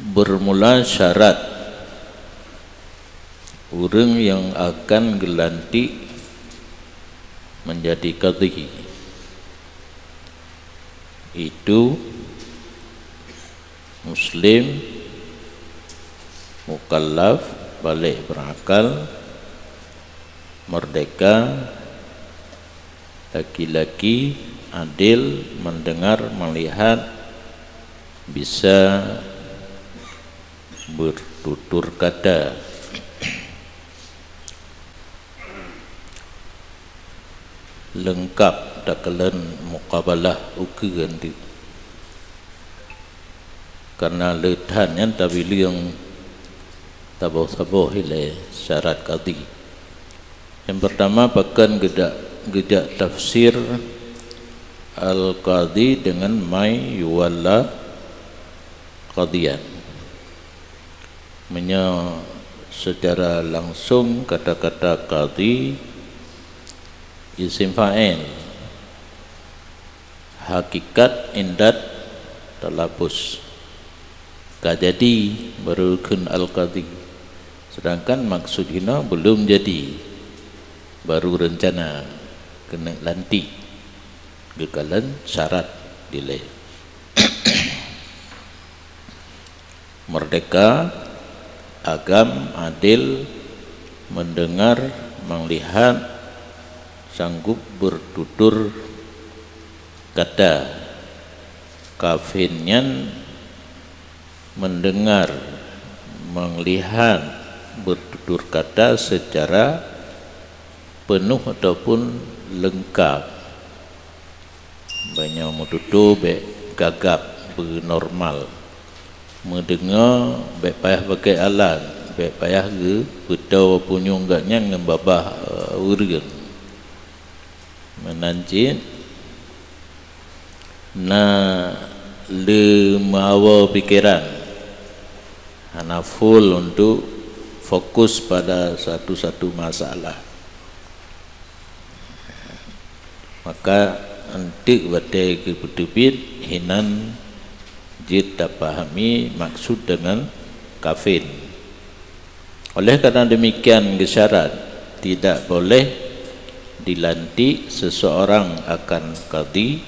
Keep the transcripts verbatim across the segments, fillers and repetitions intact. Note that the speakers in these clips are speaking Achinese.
Bermula syarat ureuëng nyang akan geulantik menjadi kadhi, itu muslim, mukallaf, baligh berakal, merdeka, laki-laki, adil, mendengar, melihat, bisa bertutur kata. Leungkap takalon mukabalah ukeue anteuk. Karena le that nyan tabileueng taboh-saboh ilée syarat kadhi. Yang pertama, pakon geujak, geujak tafsir al-qadhi dengan mai yuwalla qadhiyan. Meunyoe secara langsung kata-kata qadhi isim fa'il, hakikat indat talafuz ka jadi baru kheun al-qadhi. Sedangkan maksud hinoe belum jadi, baru rencana keuneuk lantik, geukalon syarat dilée. Merdeka, agam, adil, mendengar, melihat, sanggup bertutur kata. Kafin nyan mendengar, melihat, bertutur kata secara penuh ataupun lengkap. Banyak meututoe bék gagap beunormal. Meudeungoe bék payah pakai alat, bék payah geupeutoe punyueng gobnyan ngon babah, eh, ureuëng. Meunan cit na le meuawa pikeran, hana full untuk fokus pada satu-satu masalah. Maka, anteuk watée geupeuteubiet hinan jeuet tapahami maksud dengan kafin. Oleh karena demikian, geusyarat tidak boleh dilantik seseorang akan kadhi,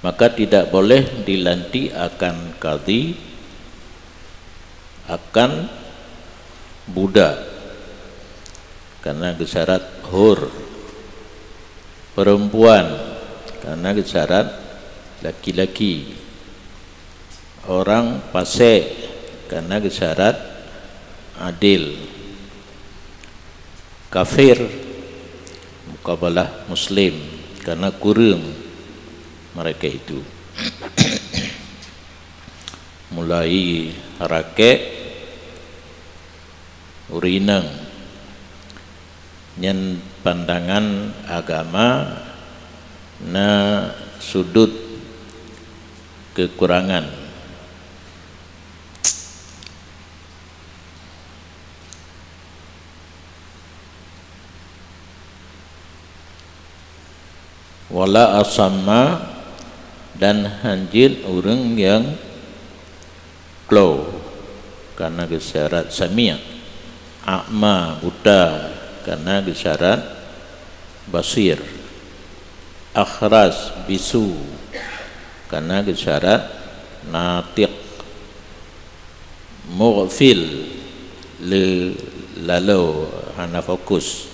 maka tidak boleh dilantik akan kadhi akan budak, karena geusyarat hur, perempuan, karena geusyarat laki-laki, orang fasik, karena geusyarat adil, kafir, mukabalah muslim, karena kureueng mereka itu. Mulai rakek, ureuëng inong, nyan pandangan agama na sudut kekurangan. Wala asamma, dan hanjeuet ureuëng nyang klo, karena geusyarat sami'. A'ma, buta, karena geusyarat basir. Akhras, bisu, karena geusyarat natiq. Mughfil, le lalo, hana fokus,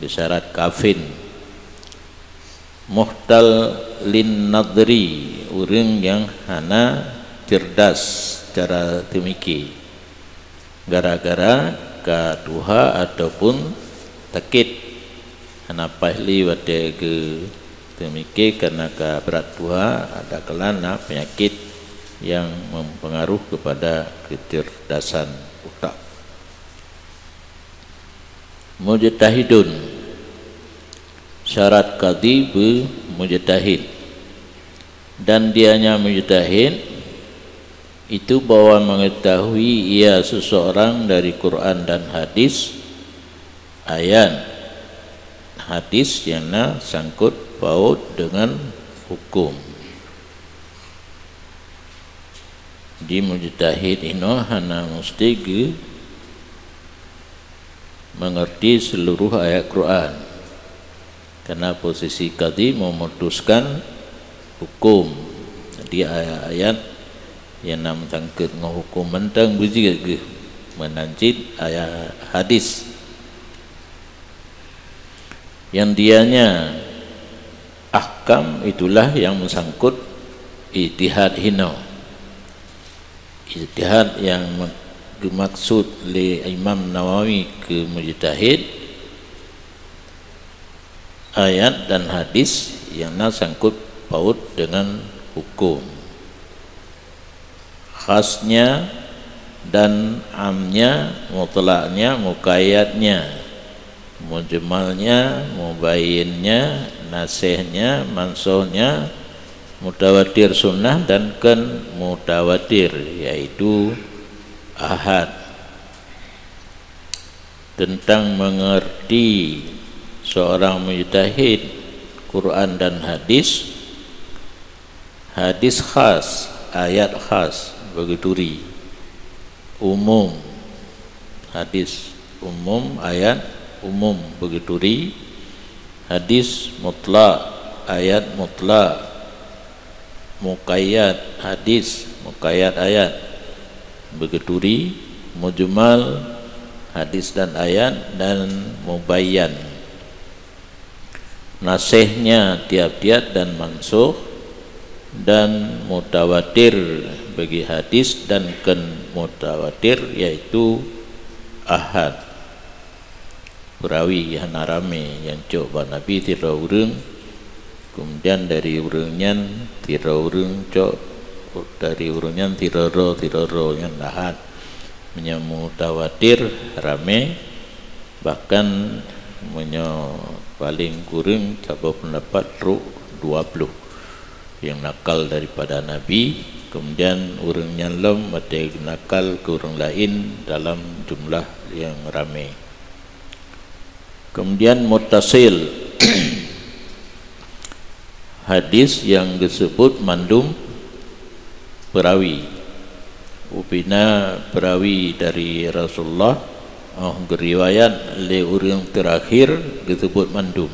geusyarat kafin. Muhtal lin nadri, ureuëng nyang hana cerdas cara teumike, gara-gara ka tuha ataupun sakét, hana paih lé watée geuteumike karena ka brat tuha, ada kala na peunyakét nyang mempengaruh kepada kecerdasan utak. Mujtahidun, syarat kadhi beu mujtahid. Dan dianya mujtahid, itu bahwa mengetahui ia seseorang dari Quran dan hadis, ayat, hadis yang na sangkut paut dengan hukum. Di mujtahid inoe hana musti geuh mengerti seluruh ayat Quran. Karena posisi kadhi memutuskan hukum. Jadi ayat-ayat nyang na meusangkot ngon hukum mantong beujeuet geuh, meunan cit ayat hadis. Yang dianya ahkam itulah yang meusangkot ijtihad hinoe. Ijtihad yang me-, geumaksud lé Imam Nawawi keu mujtahid, ayat dan hadis yang na sangkot paut dengan hukum. Khasnya dan amnya, mutlaknya, muqayyadnya, mujmalnya, mubayyinnya, nasihnya, mansuhnya, mutawatir sunnah dan kon mutawatir, yaitu ahad. Tentang mengerti seorang mujtahid Quran dan hadis, hadis khas, ayat khas, begeuturi. Umum, hadis umum, ayat umum, begeuturi. Hadis mutlak, ayat mutlak. Muqayyad hadis, muqayyad ayat, begeuturi. Mujmal, hadis dan ayat, dan mubayyan, nasihnya tiap-tiap dan mansuh, dan mutawatir bagi hadis dan kon mutawatir, yaitu ahad. Peurawi hana ramé nyang cok bak Nabi sidroe ureuëng, kemudian dari ureuëng nyan sidroe ureuëng cok, dari ureuëng nyan sidroe-droe, sidroe-droe nyan ahad. Meunyoe mutawatir ramé, bahkan meunyoe paleng kureueng saboh peundapat trok dua ploh nyang nakal daripada Nabi, kemudian ureuëng nyan lom watée nakal keu ureuëng laén dalam jumlah nyang ramé. Kemudian muttasil, hadis nyang geuseubut mandum peurawi. Ubina peurawi dari Rasulullah, oh, geuriwayat lé ureuëng teurakhir geuseubut mandum.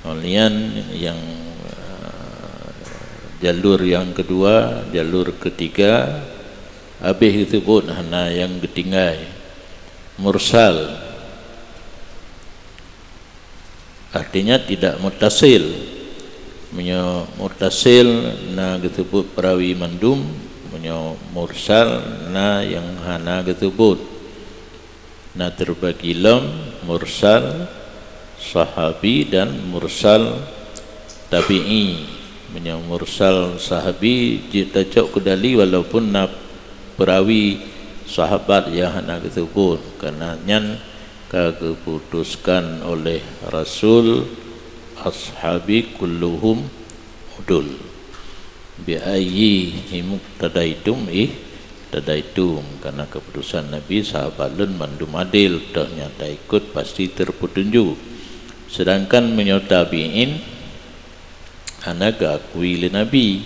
Kemudian nyang, eh, jalur nyang keudua, jalur keutiga, habéh geuseubut hana nyang geutinggai. Mursal, artinya tidak muttasil. Meunyoe muttasil na geuseubut peurawi mandum, meunyoe mursal na nyang hana geuseubut. Na teubagi lom mursal sahabi dan mursal tabi'i. Meunyoe mursal sahabi jeuet tacok keu dali walaupun na peurawi sahabat nyang hana geuseubut, karena nyan ka geuputuskan oleh Rasul, "Ashabi kulluhum udul." "Bi ayyihim iqtadaitum ihtadaitum," karena keputusan Nabi, "Sahabat lôn mandum adil, toh nyang taikot pasti teupeutunjuk." Sedangkan meunyoe tabi'in, hana geuakui lé Nabi.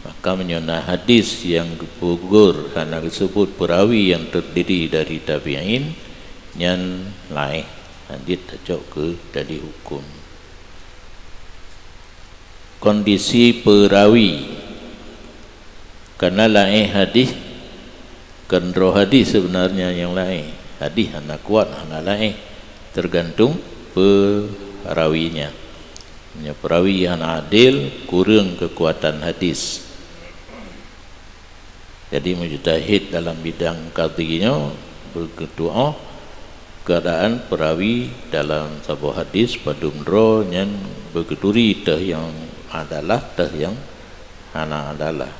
Maka meunyoe na hadis nyang geupeugur hana geuseubut peurawi nyang teurdiri dari tabi'in, nyan laén, hana jeuet tacok keu dali huköm. Kondisi peurawi, karena laén hadis, keudroe hadis sebenarnya nyang laén. Hadis hana kuat, hana laén, tergantung peurawinya. Meunyoe peurawi hana adil, kureueng keukuatan hadis. Jadi, mujtahid dalam bidang qadhi nyoe beugeutuoh keuadaan peurawi dalam saboh hadis padum droe nyan beugeuturi teuh nyang adalah, teuh nyang hana adalah.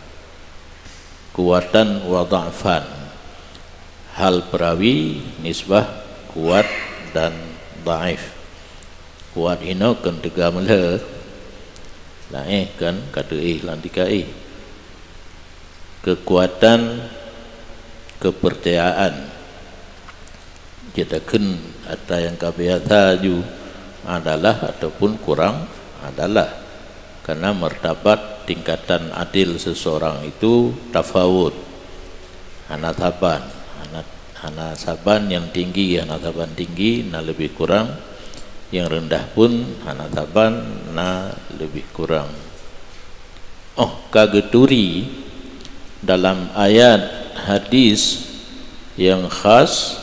Kuatan wa dha'fan. Hal peurawi nisbah kuat dan dhaif. Kuat inoe kon teuga meulhö, laén kon ka teuéh lam tika éh. Keukuatan keupeurcayaan, jeuet takheun ata nyang ka biasa ju adalah ataupun kurang adalah. Karena martabat tingkatan adil seseorang itu tafawut. Hana saban, hana, hana saban nyang tinggi, hana saban tinggi, na leubeh kurang, nyang reundah pun hana saban, na leubeh kurang. Oh, ka geuturi dalam ayat hadis nyang khas,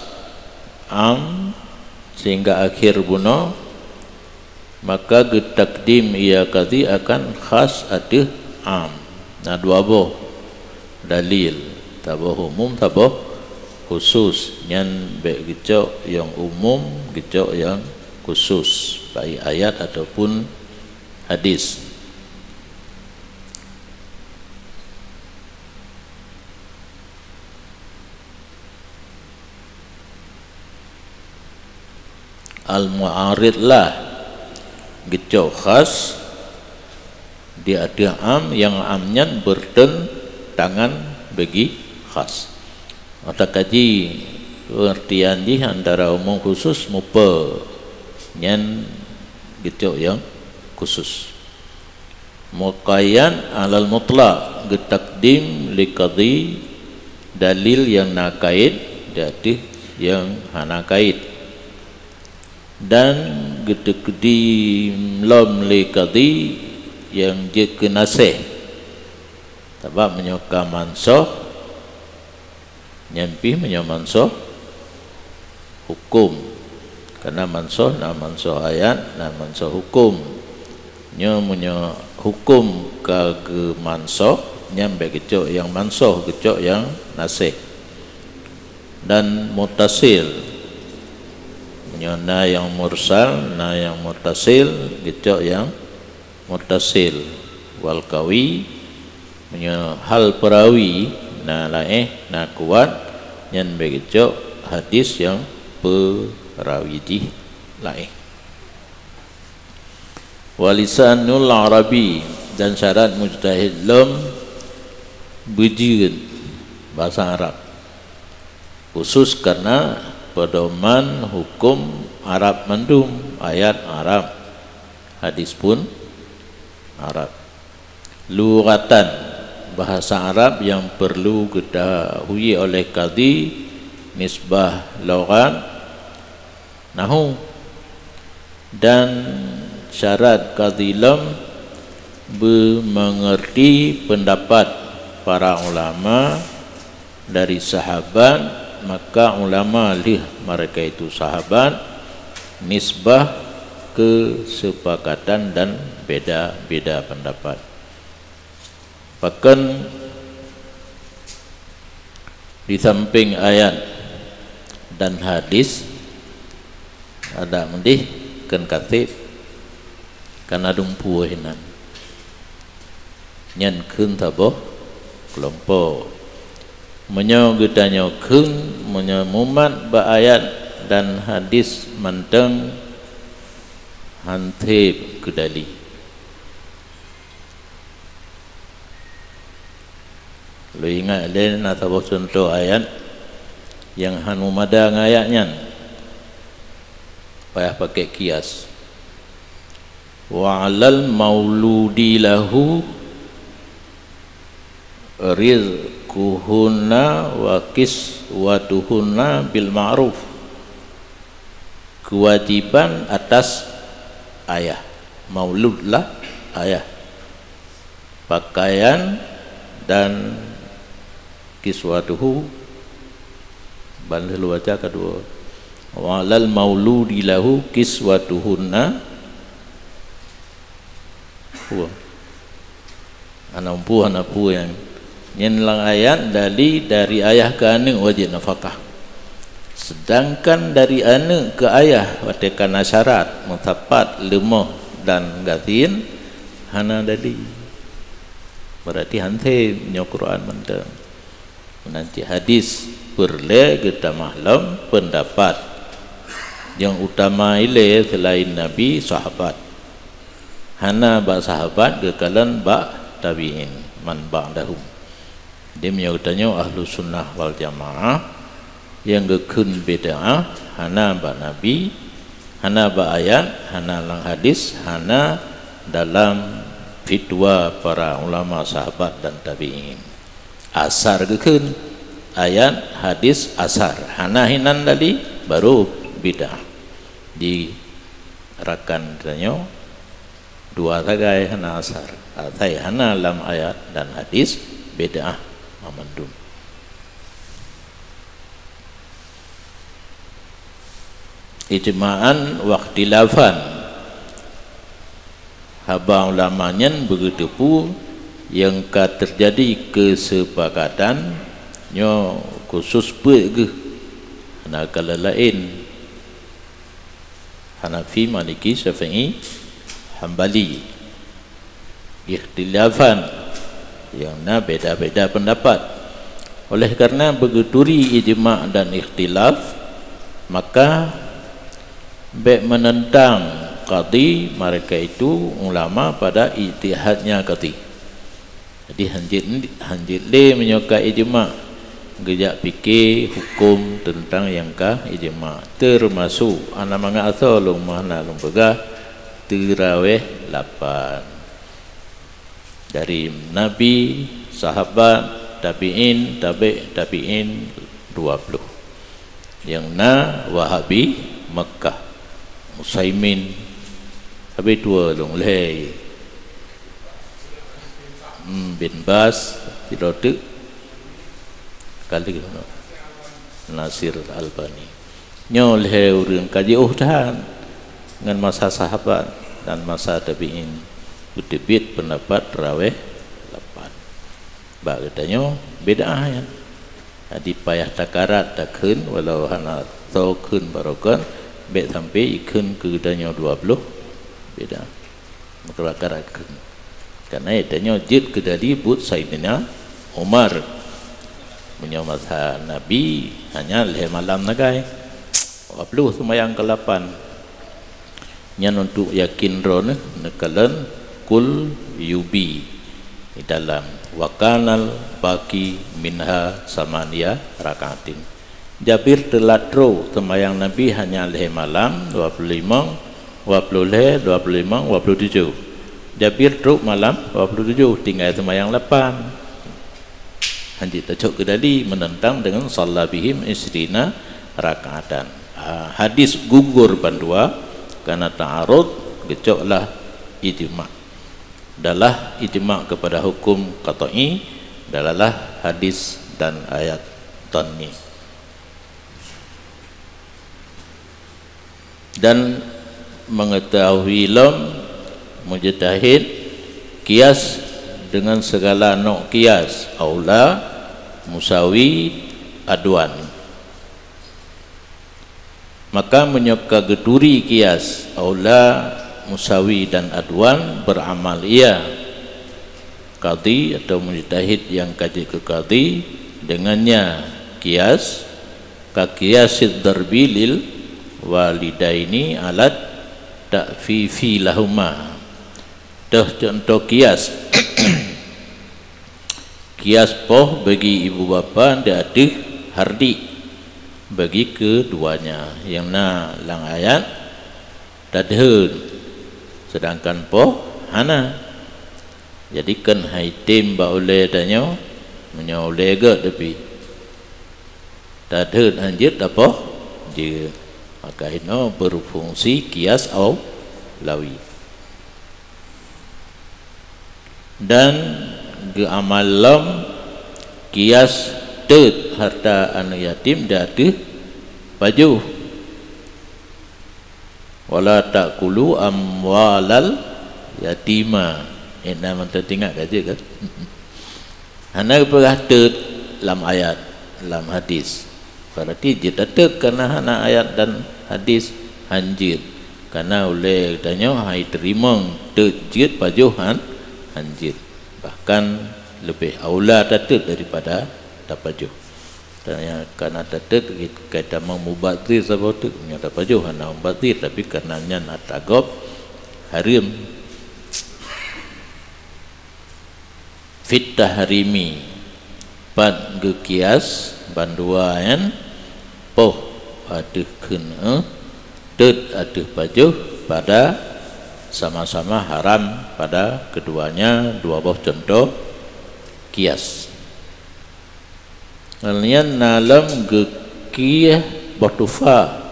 am, sehingga akhir bunoe, maka geutakdim ia qadhi akan khas ateueh am. Na dua boh dalil, saboh umum, saboh khusus. Nyan bék geucok nyang umum, geucok nyang khusus, baik ayat ataupun hadis. Al-mu'arid lah geucok khas di ateueh am, nyang am nyan bertentangan bagi khas. Maka kaji pengertian jih antara umum khusus mupe nyan geucok nyang khusus. Muqayyad alal mutlaq, geutakdim lé qadhi dalil nyang na kait di ateueh nyang hana kait, dan geutakdim lom lé qadhi nyang jeuet keu naséh. Sabab meunyoe ka mansoh, nyan pih meunyoe mansoh huköm. Karena mansoh na mansoh ayat, na mansoh huköm. Nyoe meunyoe huköm ka geumansoh, nyan bék geucok nyang mansoh, geucok nyang naséh. Dan muttasil. Meunyoe na nyang mursal, na nyang muttasil, geucok nyang muttasil. Wal qawi, meunyoe hal peurawi na laéh, na kuat, nyan bék geucok hadis nyang peurawi jih laéh. Wa lisanul Arabi, dan syarat mujtahid lom beujeuet bahasa Arab. Khusus karena pedoman hukum Arab mandum, ayat Arab, hadis pun Arab. Lughatan, bahasa Arab yang perlu diketahui oleh qadhi, nisbah lughat, nahu, dan syarat qadhi lom beumengerti pendapat para ulama dari sahabat, maka ulama lheueh mereka itu sahabat, nisbah kesepakatan dan beda-beda pendapat. Pakon di samping ayat dan hadis, adak meudeh kheun kaséb, kana dumpeue hinan. Nyan kheun saboh keulompok. Meunyoe geutanyoe kheun, meunyoe mumat bak ayat dan hadis mantong, han sép keu dalil. Lôn ingat lé na saboh cuntoh ayat nyang han mumada ngon ayat nyan, payah pakai kias. Wa 'alal mauludi lahu rizquhunna wa kiswatuhunna bil ma'ruf. Kewajiban atas ayah. Maulud lah ayah. Pakaian dan kiswatuhu. Ban lheueh lôn baca keudua. Wa 'alal mauludi lahu kiswatuhunna. Dua. Hana peue, hana peue nyan. Nyan lam ayat dari, dari ayah keu aneuëk wajéb nafakah. Sedangkan dari aneuëk keu ayah watée ka na syarat, meusapat, leumoh dan gasien, hana jadi. Berarti han sép nyoe Quran mantong. Meunan cit hadis peureulée geutamah lom peundapat nyang utama ilée seulaén Nabi, sahabat. Hana bak sahabat geukalon bak tabi'in man ba'dahum. Jadi meunyoe geutanyoe Ahlussunnah wal Jamaah nyang geukheun bid'ah hana bak Nabi, hana bak ayat, hana lam hadis, hana dalam fitwa para ulama sahabat dan tabi'in. Asar geukheun. ayat, hadis, asar. Hana hinan tadi, baru bid'ah. Di rakan tanyoe dua sagai hana asar. Asai hana lam ayat dan hadis, bid'ah mamandum. Ijma'an wa ikhtilafan. Haba ulama nyan beugeuteupeue nyang ka teujadi keusepakatan nyoe khusos peuet geuh, hana ka laén. Hanafi, Maliki, Syafi'i, Hambali. Ikhtilafan, nyang na beda-beda pendapat. Oleh karena beugeuturi ijma' dan ikhtilaf, maka bék menentang qadhi mereka itu ulama pada ijtihadnya qadhi. Jadi, hanjeuet, hanjeuet lé meunyoe ka ijma', geujak pike huköm teuntang nyang ka ijma'. Teumasok, hana mangat asoe lôn, hana lôn peugah, teurawéh lapan. Dari Nabi, sahabat, tabi'in, tabi' tabi'in, dua puluh. Nyang na Wahabi Mekkah, Utsaimin, habéh tuwo lôn lhée. Hmm, bin Baz, sidroe teuk. Kali Nasir Albani. Nyoe lhée ureuëng ka jiôh that ngon masa sahabat dan masa tabi'in, beuteubiet pendapat rawéh lapan. Bak geutanyoe bid'ah nyan. Jadi payah takarat takheun, walau hana soe kheun baroekon, bék sampai ikheun keu geutanyoe dua puluh bid'ah. Maka takarat kheun. Karena geutanyoe jeuet keu jadi buet Saidina Umar. Meunyoe masa Nabi hanya lhée malam sagai. Dua puluh seumayang keulapan. Nyan untuk yakin droeneuh neukalon kul yubi di dalam wa kanal baqi minha samaniya rakaatin. Jabir teulat trok, seumayang Nabi hanya lhée malam, dua puluh limong, dua puluh lhée, dua puluh limong, dua puluh tujoh. Jabir trok malam dua puluh tujoh, tinggai seumayang lapan. Hanjeuet tacok keudali menentang dengan shalla bihim isrina rakaatan. Ah, hadis gugur bandua karena ta'arud, geucoklah ijma'. Dalalah ijma' kepada hukum qat'i, dalalah hadis dan ayat dhanni. Dan mengetahui lom mujtahid kias dengan segala nau' kias, aula, musawi, adwan. Maka meunyoe ka geuturi kias, aula, musawi dan adwan, beramal ia. Qadhi atau mujtahid nyang ka jeuet keu qadhi dengannya kias, ka qiyasid darbi lil walidaini alat ta'fifi lahuma. Toh contoh kias. Kias poh bagi ibu bapa di ateueh hardik bagi keduanya nyang na lam ayat tadheun, sedangkan poh hana. Jadi kan hai tem bak ulée tanyoe, meunyoe ulée gét tapi tadheun hanjeuet tapoh jeuet, maka inoe berfungsi kias aulawi. Dan geuamal lom kias teut harta aneuëk yatim di ateueh pajoh. Wala ta'kulu amwalal yatima. Eh, na mantong tingat ka jeuet kan? Hana geupeugah teut lam ayat, lam hadis. Berarti jeuet teut karena hana ayat dan hadis hanjeuet. Karena ulée tanyoe hai teurimong teut jeuet pajoh han hanjeuet. Bahkan leubeh aula tateut daripada tapajoh. Tanya kana tateut kait tamong mubazir saboh teuk, meunyoe tapajoh hana mubazir, tapi kana nyan ata gob hareuem. Fit tahrimi, pat geukias bandua nyan poh ateueh kheun, eh, teut ateueh pajoh pada sama-sama haram pada keduanya, dua boh contoh kias. Ngon nyan na lom geukieh boh tufa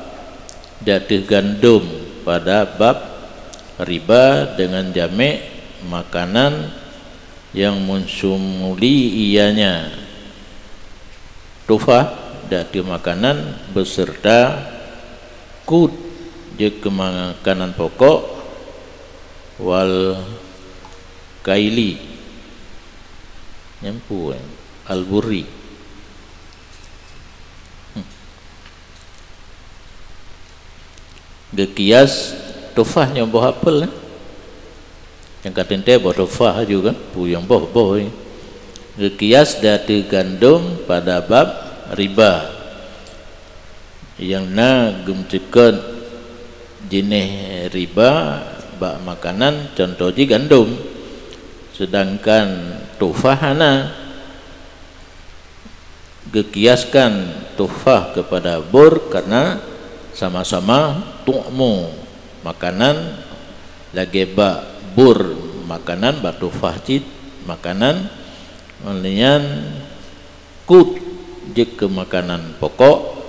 di ateueh gandom pada bab riba deungon jameuk makanan nyang meusumuli ianya. Tufa di ateueh makanan beuseureuta kut jeuet keu makanan pokok wal kaili, nyang peue, al-burri. Hmm. Geukias tufah nyoe boh apel, eh. Nyang ka teuntée boh tufah juga, peue nyang boh-boh, eh. Geukias di ateueh gandom pada bab riba. Nyang na geumeucukon jinéh riba bak makanan, cuntoh jih gandom, seudangkan tufah hana. Geukiaskan tufah keupada bur karena sama-sama tu'mu makanan, lagée bak bur makanan, bak tufah cit makanan, ngon nyan kut jeuet keu makanan pokok,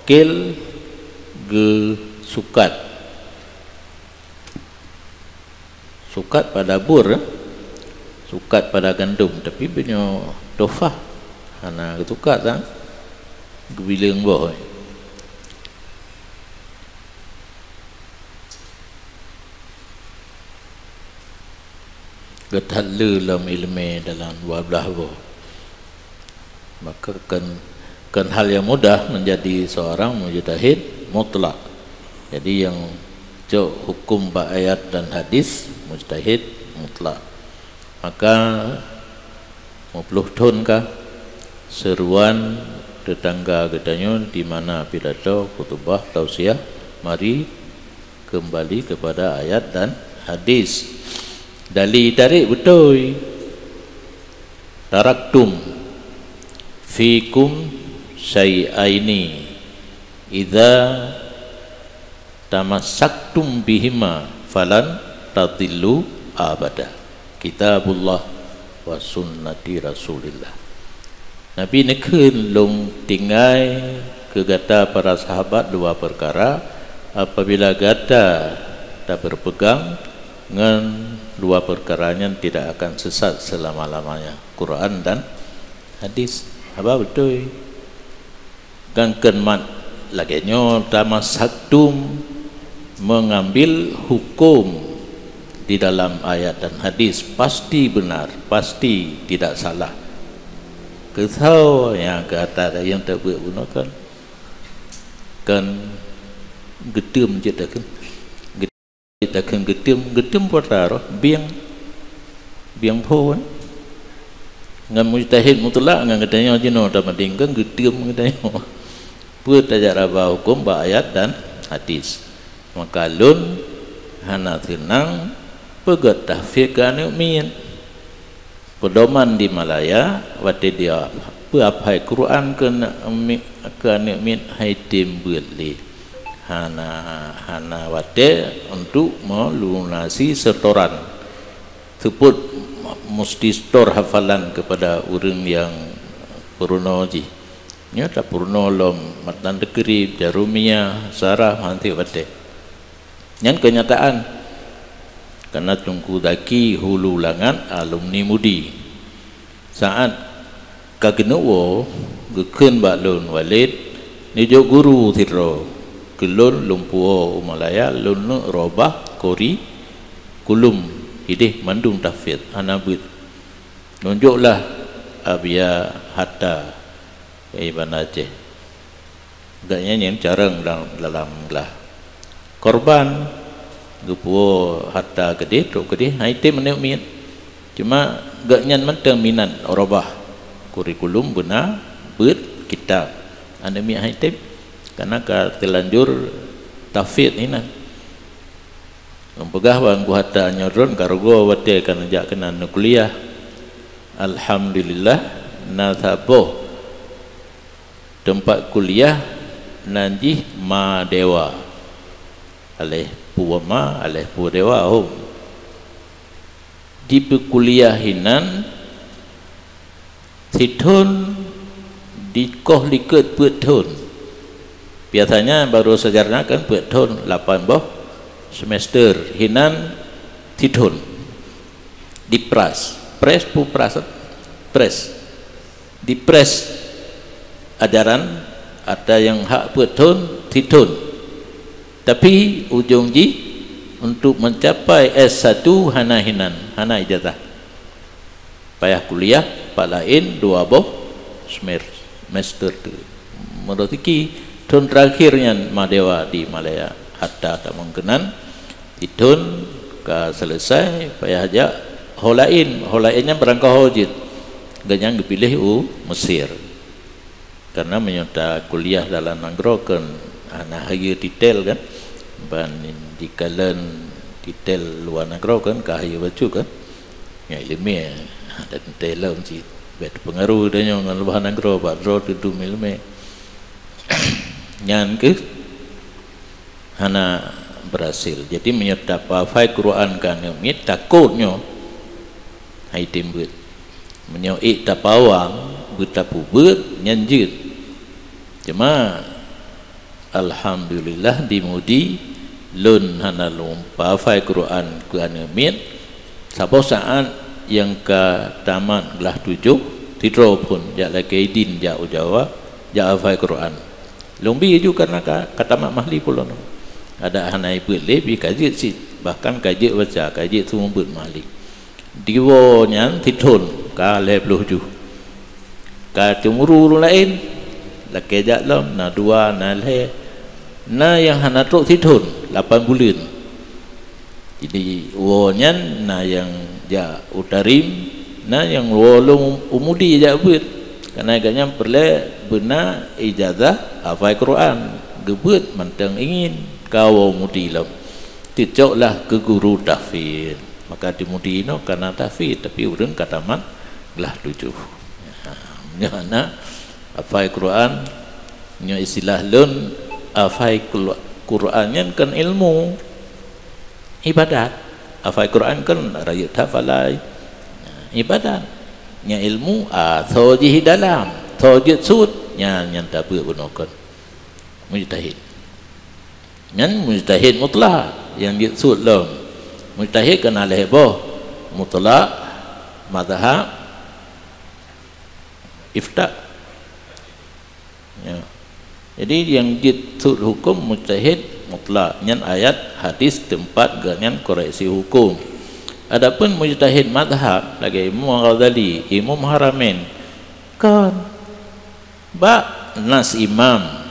kil geusukat. Sukat pada bur, eh? Sukat pada gandom, tapi meunyoe tufah hana geusukat, ha? Geubileueng boh, eh? Geutat le lom iéleumé dalam dua blaih boh. Maka kon, kon hal nyang mudah menjadi seorang mujtahid mutlak. Jadi nyang cok huköm bak ayat dan hadis, mujtahid mutlak. Maka, meuploh thon kah seuruan teutangga geutanyoe di mana pidato, khutubah, tausiah, mari keumbali keupada ayat dan hadis. Dali tarék beutôi. Taraktum fikum syai'aini idza tamassaktum bihima falan tadillu abada. Kitabullah wa sunnati Rasulillah. Nabi neukheun, "Lôn tinggai keu gata para sahabat dua peukara, apabila gata tabeureupegang ngon dua peukara nyan tidak akan sesat selama-lamanya." Quran dan hadis. Haba beutôi. Kan kon mat lagée nyoe, tamassaktum, mengambil hukum di dalam ayat dan hadis pasti benar, pasti tidak salah. Keusoe nyang kata nyang tabuet bunoe kan, kan geutem cit takheun. Takheun geutem, geutem peue ta roh, bieng, bieng pho, eh. Ngon mujtahid mutlak ngon geutanyoe jinoe tabandingkeun geutem geutanyoe. Peue tajak raba huköm bak ayat dan hadis. Maka lôn hana seunang peugét tahfiz keu aneuk miet. Peudoman di Malaya, watée dia peuaphai Quran keu aneuk mi-, keu aneuk miet hai tem beuet lé. Hana, hana watée untuk melunasi setoran. Seupôt musti setor hafalan keupada ureuëng nyang peurunoe jih. Nyoe tapeurunoe lom Matan Takrib, Jarumiyah, Sarah, hanté watée. Nyan keunyataan. Karena Teungku Zaki hulu langat alumni MUDI. Saát ka keuneuk woe, geukheun bak lôn, "Walid, neujok guru sidroe keu lôn, lôn puwoe u Malaya, lôn neuk robah kurikulum ideh mandum tahfiz, hana beuet. Nunjoklah Abya Hatta." Iban Aceh. Gobnyan nyang carông dalam, dalam glah. Korban, geupuwoe Hatta keudeh, trok keudeh, hai tem aneuk miet. Cuma gobnyan mantong minat robah kurikulum beuna beuet kitab. Aneuk miet hai tem, karena ka teulanjur tahfiz inan. Lôn peugah bak Teungku Hatta, nyoe droen ka rugoe watée ka neujak keunan neukuliah. Alhamdulillah, na saboh teumpat kuliah nan jih Madewa. Aléh peue ma, aléh peue dewa, hom. Jipeukuliah inan sithon Dikoh likot peuet thon. Biasanya baru sarjana kan peuet thon, lapan boh semester, hinan sithon. Dipras, pres pu pras, pres. Dipres ajaran, ada nyang hak peuet thon, sithon. Tapi ujong jih untuk mencapai S satu hana hinan, hana ijazah. Payah kuliah pat laén dua boh semer-, semester tu. Meureuki thon terakhir nyan Madewa di Malaya. Hatta tamong keunan, sithon ka selesai, payah jak ho laén. Ho laén nyan barangkaho jeuet. Gobnyan geupiléh u Mesir. Karena meunyoe ta kuliah dalam nanggroe kan hana hayeue titel kan, ban jikalon titel luwa nanggroe kan ka hayeue bacut kan. Nyan ileumèe, ada titel lom cit. Bèk teupeungaruh tanyoe ngon luwa nanggroe, bak droe teudum ileumèe. Nyan keuh hana berhasil. Jadi meunyoe tapafai Quran ka aneuk miet, takot nyoe hai tem beuet. Meunyoe ék tapawang, beutapubeuet, nyan jeuet. Cuma alhamdulillah di Mudi lôn hana lôn pafai Quran keu aneuk miet. Saboh saat nyang ka tamat glah tujoh, sidroe phon jak lakèe idin jak u Jawa, jak hafai Quran. Lôn bi ju karena ka, ka tamat mahli pulon. Adak hana ipeuet lé, bi ka jeuet cit, bahkan ka jeuet baca, ka jeuet seumeubeuet mahli. Diwoe nyan sithon ka lhèe ploh juh. Ka teumuru ureueng laén, lakèe jak lom, na dua, na lhèe. Na nyang hana trok sithon, lapan buleuen. Jadi, woe nyan na nyang jak u Tarim, na nyang woe lom u Mudi jak beuet. Karena gobnyan peureulèe beuna ijazah hafai Quran, geubeuet mantong ingin ka woe u Mudi lom. Teucok lah keu guru tahfiz. Maka di Mudi nyoe ka na tahfiz, tapi ureueng ka tamat glah tujoh. Ha, nyoe na hafai Quran, nyoe istilah lôn, hafai Qul-, Quran nyan kan ilmu. Ibadat. Hafai Quran kan rayeuk tahfalai. Ibadat. Nyan ilmu, ah, soe jih dalam, soe jeuet sut, nyan, nyan tabeuet bunoe kon. Mujtahid. Nyan mujtahid mutlak, nyang jeuet sut lom. Mujtahid kan na lhèe boh. Mutlak, mazhab, ifta. Ya. Jadi, nyang jeuet sut huköm mujtahid mutlak. Nyan ayat, hadis, teumpat gobnyan koreksi huköm. Adapun mujtahid mazhab, lagèe Imam Ghazali, Imam Haramain, kon bak nas imam.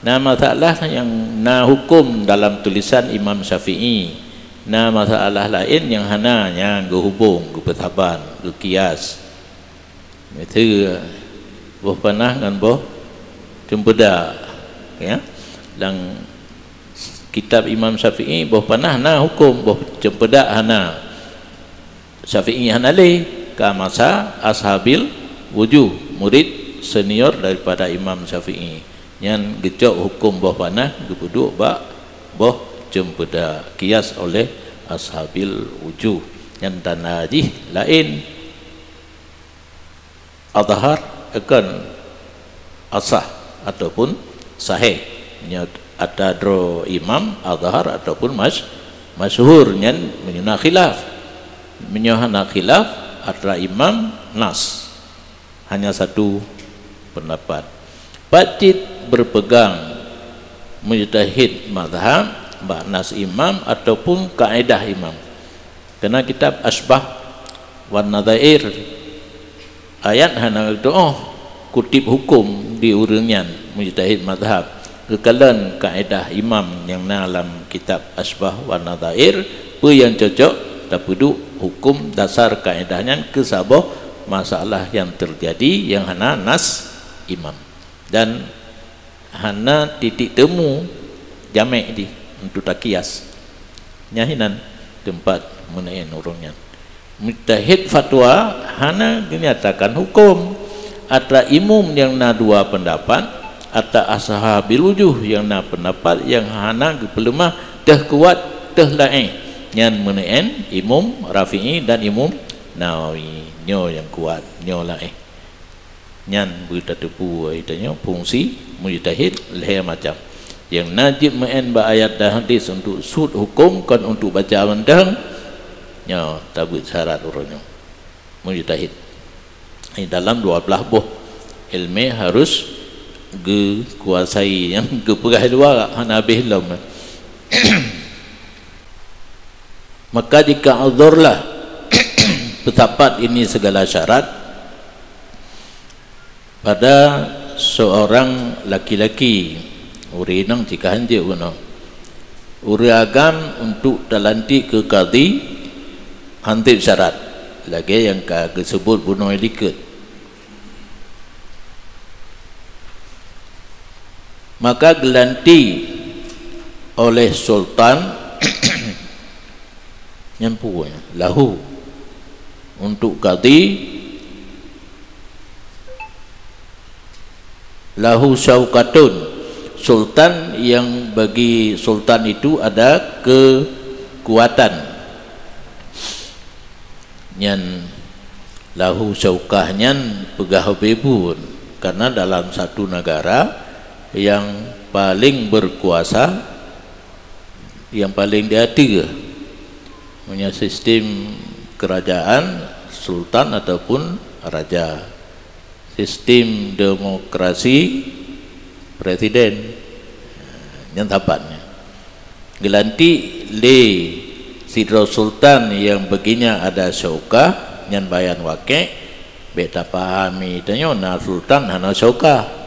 Na masalah nyang na huköm dalam tulisan Imam Syafi'i. Na masalah laén nyang hana, nyang geuhubong, geupeusaban, geukias. Miseue boh panah ngon boh ceumpeudak, ya. Lam kitab Imam Syafi'i, boh panah na huköm, boh ceumpeudak hana. Syafi'i hana lé, ka masa Ashabil Wujuh, murid senior daripada Imam Syafi'i. Nyan geucok huköm boh panah, geupeuduek bak boh ceumpeudak, kias oleh Ashabil Wujuh. Nyan tanda jih laén. Azhar akan asah ataupun sahih. Nyoe ata droe imam azhar ataupun mas-, masyhur nyan meunyoe na khilaf. Meunyoe hana khilaf, atra imam nas. Hanya satu pendapat. Pat cit berpegang mujtahid mazhab bak nas imam ataupun kaedah imam. Keunan kitab Asybah wan Nadhair, ayat hana geutu'oh kutip huköm di ureuëng nyan mujtahid mazhab, geukalon kaedah imam nyang na lam kitab Asybah wan Nadhair, peue nyang cocok tapeuduek huköm dasar kaedah nyan keu saboh masalah nyang teujadi nyang hana nas imam. Dan hana titik temu jamek jih untuk takias. Nyan hinan teumpat meuneu'en ureuëng nyan. Mujtahid fatwa hana geunyatakan huköm. Atra imum nyang na dua peundapat, atra ashabil wujuh nyang na peundapat nyang hana geupeuleumah, teuh kuat, teuh laéh. Nyan meuneu'en Imum Rafi'i dan Imum Nawawi. Nyoe nyang kuat, nyoe laéh. Nyan beutateupeue tanyoe fungsi mujtahid lhée macam. Nyang na jeuet meu'en bak ayat dan hadis untuk sut huköm, kon untuk baca mantong. Nyoe tabeuet syarat uroe nyoe. Mujtahid. Di dalam dua belas boh ilmu harus geukuasai, nyang geupeugah luwa hana habéh lom. Maka jika uzurlah peusapat ini segala syarat, pada seorang laki-laki, ureuëng inong cit ka hanjeuet bunoe, ureuëng agam untuk talantik keu kadhi hanteb syarat, lagée nyang ka geuseubut bunoe likot. Maka geulantik oleh sultan, nyan peue nyan, lahu, untuk kadhi, lahu syaukatun. Sultan yang bagi sultan itu ada kekuatan. Nyan lahu syaukah nyan peugah bebun, karena dalam satu negara yang paling berkuasa, yang paling diateueh punya sistem kerajaan sultan ataupun raja. Sistem demokrasi presiden. Nyan sapat nyan. Geulantik lé sidroe sultan yang bagi nyan ada syaukah, nyan bayan wakée, bék tapahami tanyoe na sultan hana syaukah.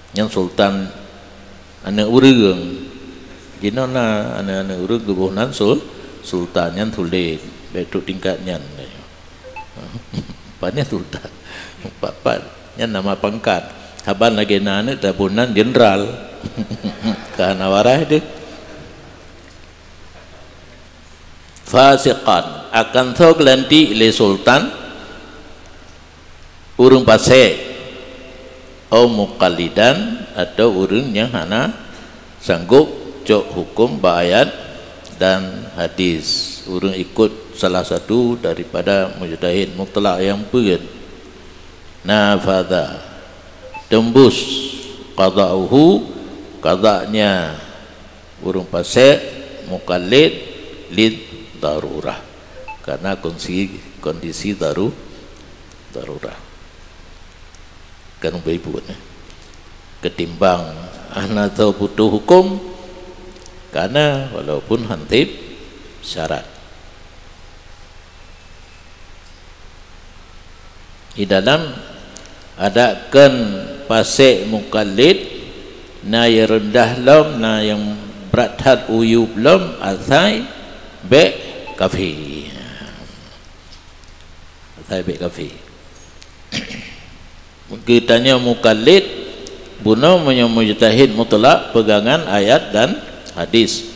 Nyan sultan aneuëk ureuëng. Jinoe na aneuëk-aneuëk ureuëng geuboh nan sul-, sultan, nyan sulet. Bék trok tingkat nyan. Pat nyan sultan. Pat-pat. Nyan nama pangkat. Saban lagée na aneuëk taboh nan jenderal. Ka hana waréh deh. Fasiqan, akan soe geulantik lé sultan, ureuëng pasék, au muqallidan, atau ureuëng nyang hana sanggob cok huköm bak ayat dan hadis, ureuëng ikot salah satu daripada mujtahid mutlak nyang peuet. Nafadha, teumbus, qada'uhu, qadanya ureuëng pasék, muqallid, lid darurah, karena kondisi, kondisi daru-, darurah. Kan ubé buet, eh. Ketimbang hana tau butuh huköm, karena walaupun hanteb syarat. Di dalam adat kon pasék muqallid, na nyang reundah lom, na nyang brat that uyub lom, asai bék kafé. Asai bék kafé. Geutanyoe muqallid, bunoe meunyoe mujtahid mutlak peugangan ayat dan hadis.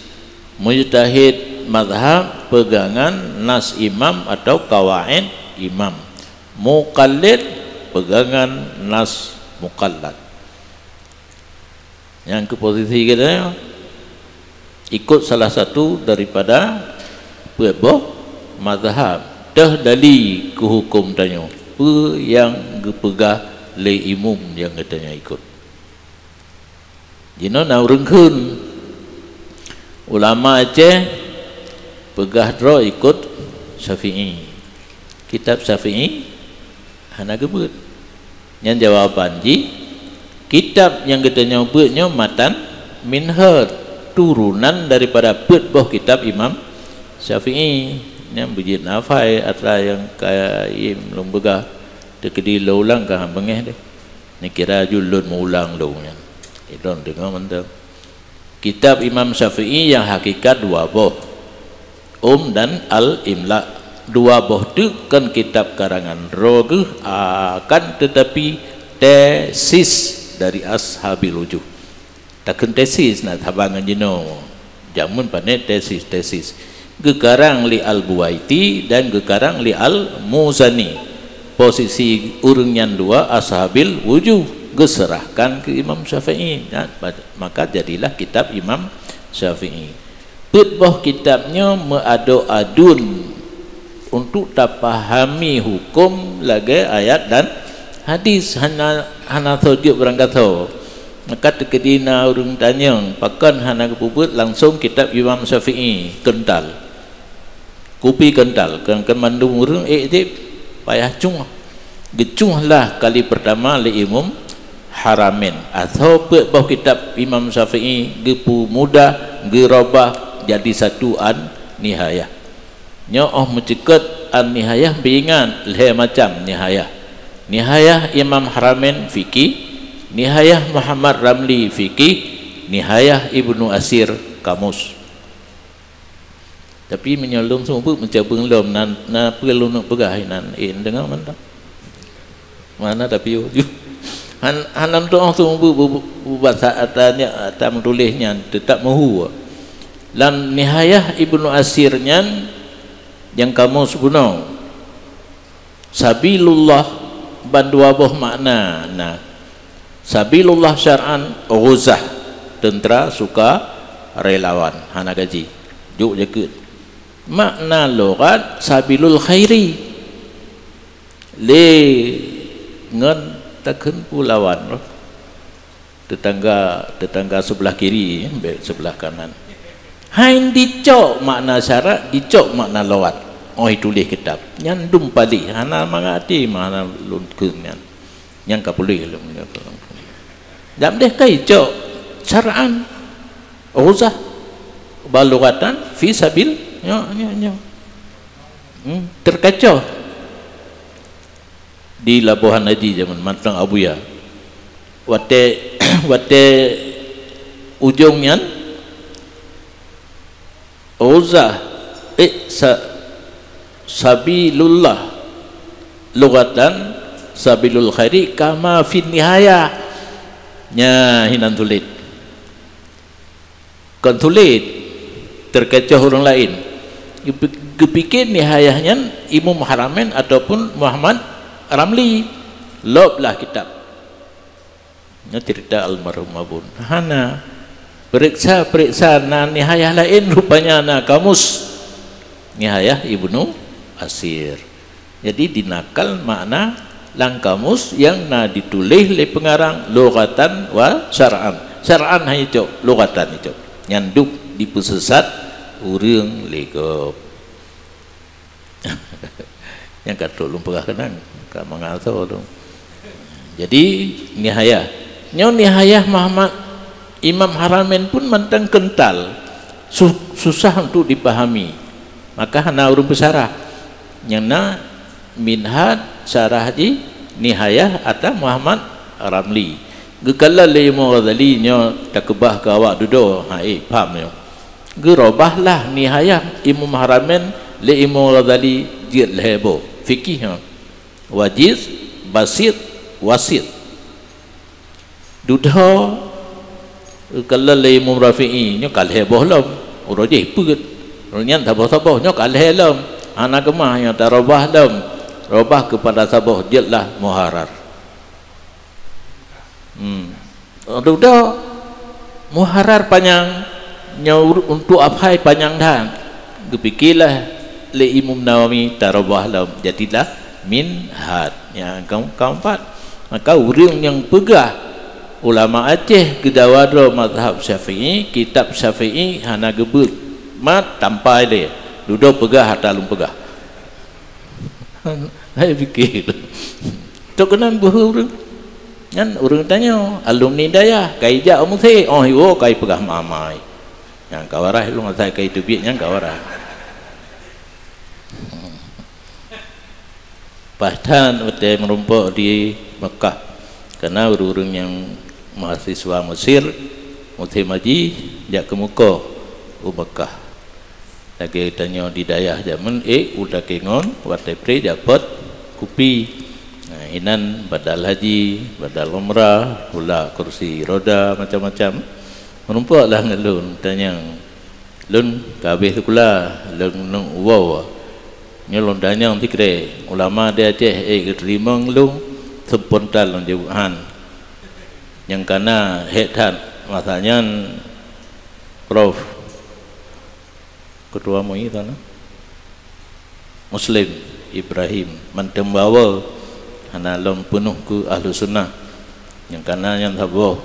Mujtahid mazhab peugangan nas imam atau qawaid imam. Muqallid peugangan nas muqallad. Nyang keu posisi geutanyoe ikot salah satu daripada peuet boh mazhab, teuh dali keu huköm tanyoe, peue nyang geupeugah lé imum nyang geutanyoe ikot. Jinoe na ureuëng kheun, ulama Aceh peugah droe ikot Syafi'i. Kitab Syafi'i hana geubeuet. Nyan jawaban jih, kitab nyang geutanyoe beuet nyoe matan minhaj, turunan daripada peuet boh kitab Imam Syafi'i. Nyan beujeuet nafai atra nyang kayém lôn peugah, teukeudi lôn ulang ka han beungéh deh. Neukira ju lôn meuulang lôn nyan. Ilôn deungoe mantong. Kitab Imam Syafi'i nyang hakikat dua boh, Um dan Al-Imla. Dua boh teuk kon kitab karangan droe geuh, akan teutapi tesis dari Ashabil Wujuh. Takheun tesis na saban ngon jinoe. Jameun pané tesis-tesis. Geukarang lé Al-Buwaiti dan geukarang lé Al-Muzani. Posisi ureuëng nyan dua Ashabil Wujuh geuseurahkan keu Imam Syafi'i. Nah, maka jadilah kitab Imam Syafi'i. Peuet boh kitab nyoe meuadok aduen untuk tapahami huköm lagée ayat dan Hadis hana, hana soe jeuet beurangkasoe. Maka teukeudi na ureuëng tanyong, pakon hana geupeubuet, langsong kitab Imam Syafi'i, keuntal. Kupi keuntal, keu, keu mandum ureuëng ék jép, payah cungoh. Geucungoh lah kali peurtama lé Imam Haramain. Asoe peuet boh kitab Imam Syafi'i geupeumudah, geurobah jadi satu An-Nihayah. Nyoe óh meuceukeut An-Nihayah beuingat lhée macam nihayah. Nihayah Imam Haramain fikih, nihayah Muhammad Ramli fikih, nihayah Ibnu Asir kamus. Tapi meunyoe lôn seumeubeuet meucabeueng lom, na, na peue lôn peugah inan, eh, deungoe mantong. Mana tapi, han, hana tuoh seumeubeuet bu-, bu-, bubasa ata nyak, ata meutuléh nyan, teutap meuhu. Lam Nihayah Ibnu Asir nyan, nyang kamoe seubunoe, Sabilullah bandua boh makna na. Sabilullah syar'an, ghuzah, teuntra sukarelawan, hana gaji, jok jakeuet. Makna lughat sabilul khairi. Lé ngon takheun peue lawan roh. Tetangga, tetangga sebelah kiri, bèk sebelah kanan. Hai dicok makna syarak, dicok makna lughat. Óh tuléh kitab. Nyan dum paléh, hana mangat até, hana lôn kheun nyan. Nyang ka puléh lom. Dak deh kai cok syar'an, ghuzah, balughatan, fi sabil. Nyo, nyo, nyo. Hmm, teukecoh di labohan haji jameun mantong Abuya. Watèe, watèe ujong nyan, ghuzah, eh, sa-, sabilullah, lughatan, sabilul khairi, kama fin nihayah. Nya, hinan sulet. Kon sulet, teukecoh ureuëng laén. Geupi-, geupike Nihayah nyan Imam Haramain ataupun Muhammad Ramli. Loblah kitab. Nyoe cerita almarhum Abon. Hana. Peuriksa-peuriksa na Nihayah laén, rupanya na kamus Nihayah Ibnu Asir. Jadi, dinakal makna lam kamus nyang na dituléh lé peungarang lughatan wa syar'an. Syar'an hana icok, lughatan icok. Nyan dum dipeusesat ureuëng lé gob. Nyang ka trok lôn peugah keunan, ka mangat asoe lôn. Jadi, Nihayah. Nyoe Nihayah Muhammad Imam Haramain pun mantong keuntal, su-, susah untuk dipahami. Maka hana ureuëng peusarah. Nyang na Minhaj, syarah jih Nihayah ata Muhammad Ramli. Geukalon lé Imam Ghazali nyoe takeubah keu awak dudoe, ha, eh, paham nyoe. Geurobahlah Nihayah Imam Haramain lé Imam Ghazali jeuet lhée boh. Fikih nyoe. Wajiz, Basit, Wasit. Dudoe geukalon lé Imam Rafi'i, nyoe ka lhée boh lom. Uroe jih peuet. Uroe nyan saboh-saboh, nyoe ka lhée lom. Hana keumah nyoe tarobah lom. Robah keupada saboh jeuetlah Muharrar. Hmm. Dudoe Muharrar panyang, nyoe untuk Afhai panyang that. Geupikélah lé Imam Nawawi tarobah lom, jadilah Minhaj. Nyang keempat, maka ureuëng nyang peugah ulama Aceh geudawa droe mazhab Syafi'i, kitab Syafi'i hana geubeuet mat tampai lé. Dudoe peugah ata lôn peugah. Hai pikir. Tok keunan beuhe ureuëng. Nyan ureuëng tanyoe, alumni dayah, kai jak u Meusé, óh iwoe kai peugah mamai. Nyang ka warai lôn asai kai teubiet nyang ka warai. Paih that watée meurumpok di Meukah, kana ureuëng-ureuëng nyang mahasiswa Mesir musim haji jak keumeukoh u Meukah. Lagée tanyoe di dayah jameun ék u lakée ngon watée pré jak pot kupi. Nah, inan badal haji, badal umrah, pula kursi roda macam-macam. Meurumpok lah ngon lôn, tanyong. Lôn ka habéh sikula, lôn nong uwoe. Nyoe lôn tanyong sikrek, ulama di Aceh ék geuteurimong lôn seupontan lôn jaweueb han. Nyang kana hék that masa nyan Prof. Ketua M U I sana. Muslim Ibrahim mantong bawa Hana lom peunoh keu Ahlus Sunnah. Nyang kana nyan saboh.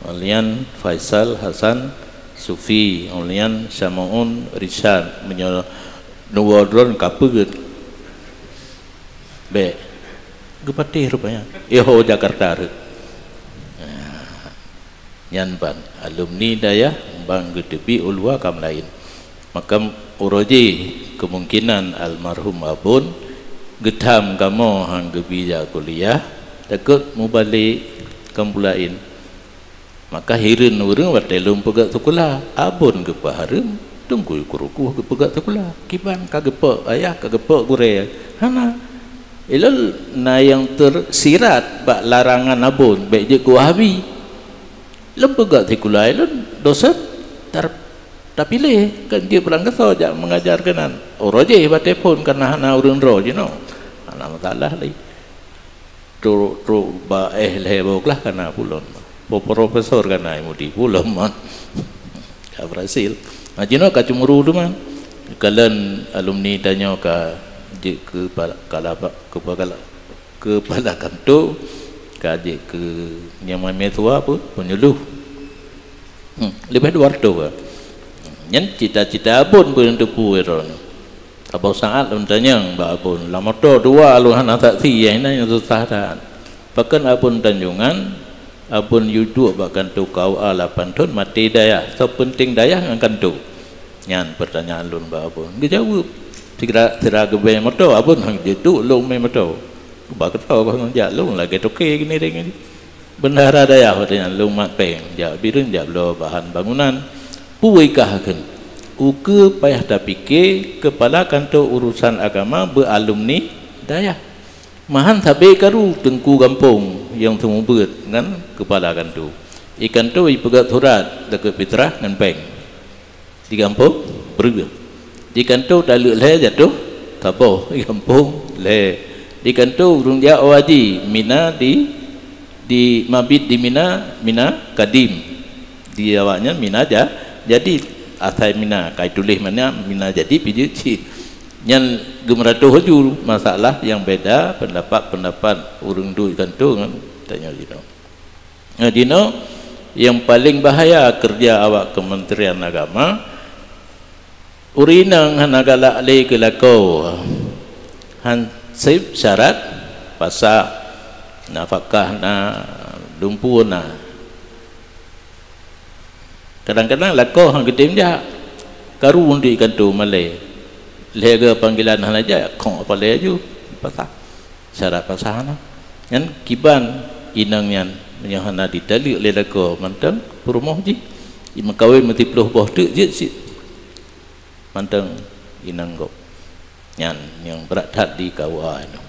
Ulian Faisal Hasan Sufi, ulian Syamaun Richard, meunyoe nuwoe droen ka peugét. Bék. Geupatéh rupanya. Yoh, Jakarta rot. Nah, nyan ban alumni dayah ban geuteubiet u luwa ka meulaén. Maka uroe jih kemungkinan almarhum Abon geutham kamoe han geubi jak kuliah, takot mubalek kampung laén. Maka hireuen ureuëng watée lôn peugét sikula, Abon geupeuhareuem, Teungku Guru Kuh geupeugét sikula. Kiban ka geupok ayah, ka geupok gurée. Hana. Ilôn na nyang teusirat bak larangan Abon, bék jeuet keu Wahabi. Lôn peugét sikula ilôn dosen tar-, tapiléh, kan jeuet beulang gasoe jak mengajar keunan. Uroe jih bak telepon kana hana ureuëng droe jinoe. Hana masalah lé. Trok, trok ba éh lhée boh glah kana pulon. Po-, profesor kana mudi pulon man. Ka berhasil. Nah, jinoe ka cemburu teuma. Kalon alumni tanyoe ka jeuet keu pala-, kalaba-, keu pagala-, keu pala kanto, ka jeuet keu nyang mamé tua apa? Penyuluh. Hmm, leubeh dua ratus ka. Nyan cita-cita Abon pun teupeu droeneuh. Saboh saat lôn tanyong bak Abon, lam moto dua lôn hana saksi, nyang inan nyang susah that. Pakon Abon Tanjongan, Abon yue duek bak kanto K U A lapan thon maté dayah, soe peunteng dayah ngon kanto? Nyan peurtanyaan lôn bak Abon. Geujaweueb, sira, sira geubée moto, Abon han jeuet duek lôn mé moto. Bak keudroe bah ngon jak lôn lagée toke geuniréng. Bendahara dayah watée nyan lôn mat péng, jak bireuen jak bloe bahan bangunan. Peue kah kheun? Ukeue payah tapike, keupala kanto urusan agama beu alumni dayah. Meuhan sabe karu teungku gampông nyang seumeubeuet ngon keupala kanto. Di kanto jipeugét surat takot pitrah ngon péng. Di gampông, breueh. Di kanto taleuek lhée jatoh saboh, di gampông lhée. Di kanto ureuëng jak haji Mina di, di mabit di Mina, Mina Kadim. Di awaknyan Mina ja-, Jadid. Asai Mina, ka jituléh Mina, Mina Jadid pih jeuet cit. Nyan geumeuratoh laju masalah nyang beda pendapat-pendapat ureuëng duek kanto ngon tanyoe jinoe. Nah, jinoe nyang paleng bahaya keureuja awak Kementerian Agama, ureuëng inong hana galak lé keu lakoe, han sép syarat pasah, nafakah na, lumpur na. Kadang-kadang lakoe han geutem jak, karu di kanto malée. Lhée geu panggilan hana jak, khok palée laju pasah. Syarat pasah na. Nyan kiban inong nyan meunyoe hana jitaleuek lé lakoe mantong peurumoh jih. Meukawen meusiploh boh teuk jeuet cit mantong inong gob. Nyan nyang brat that di K U A nyoe.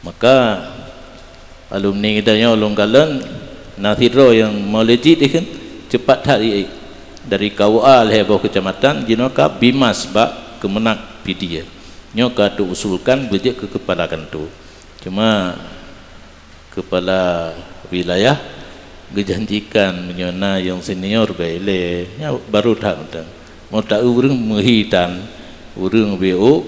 Maka alumni geutanyoe lôn kalon na sidroe nyang meulejit ikheun cepat that ié dari K U A lhée boh keucamatan jinoe ka Bimas bak Kemenag Pidie. Nyoe ka teuusulkan beujeuet keu keupala kanto. Cuma keupala wilayah geujanjikan meunyoe na nyang senior bak ilée, nyan baru that mantong. Meu ta ureuëng meuhi tan, ureuëng B O,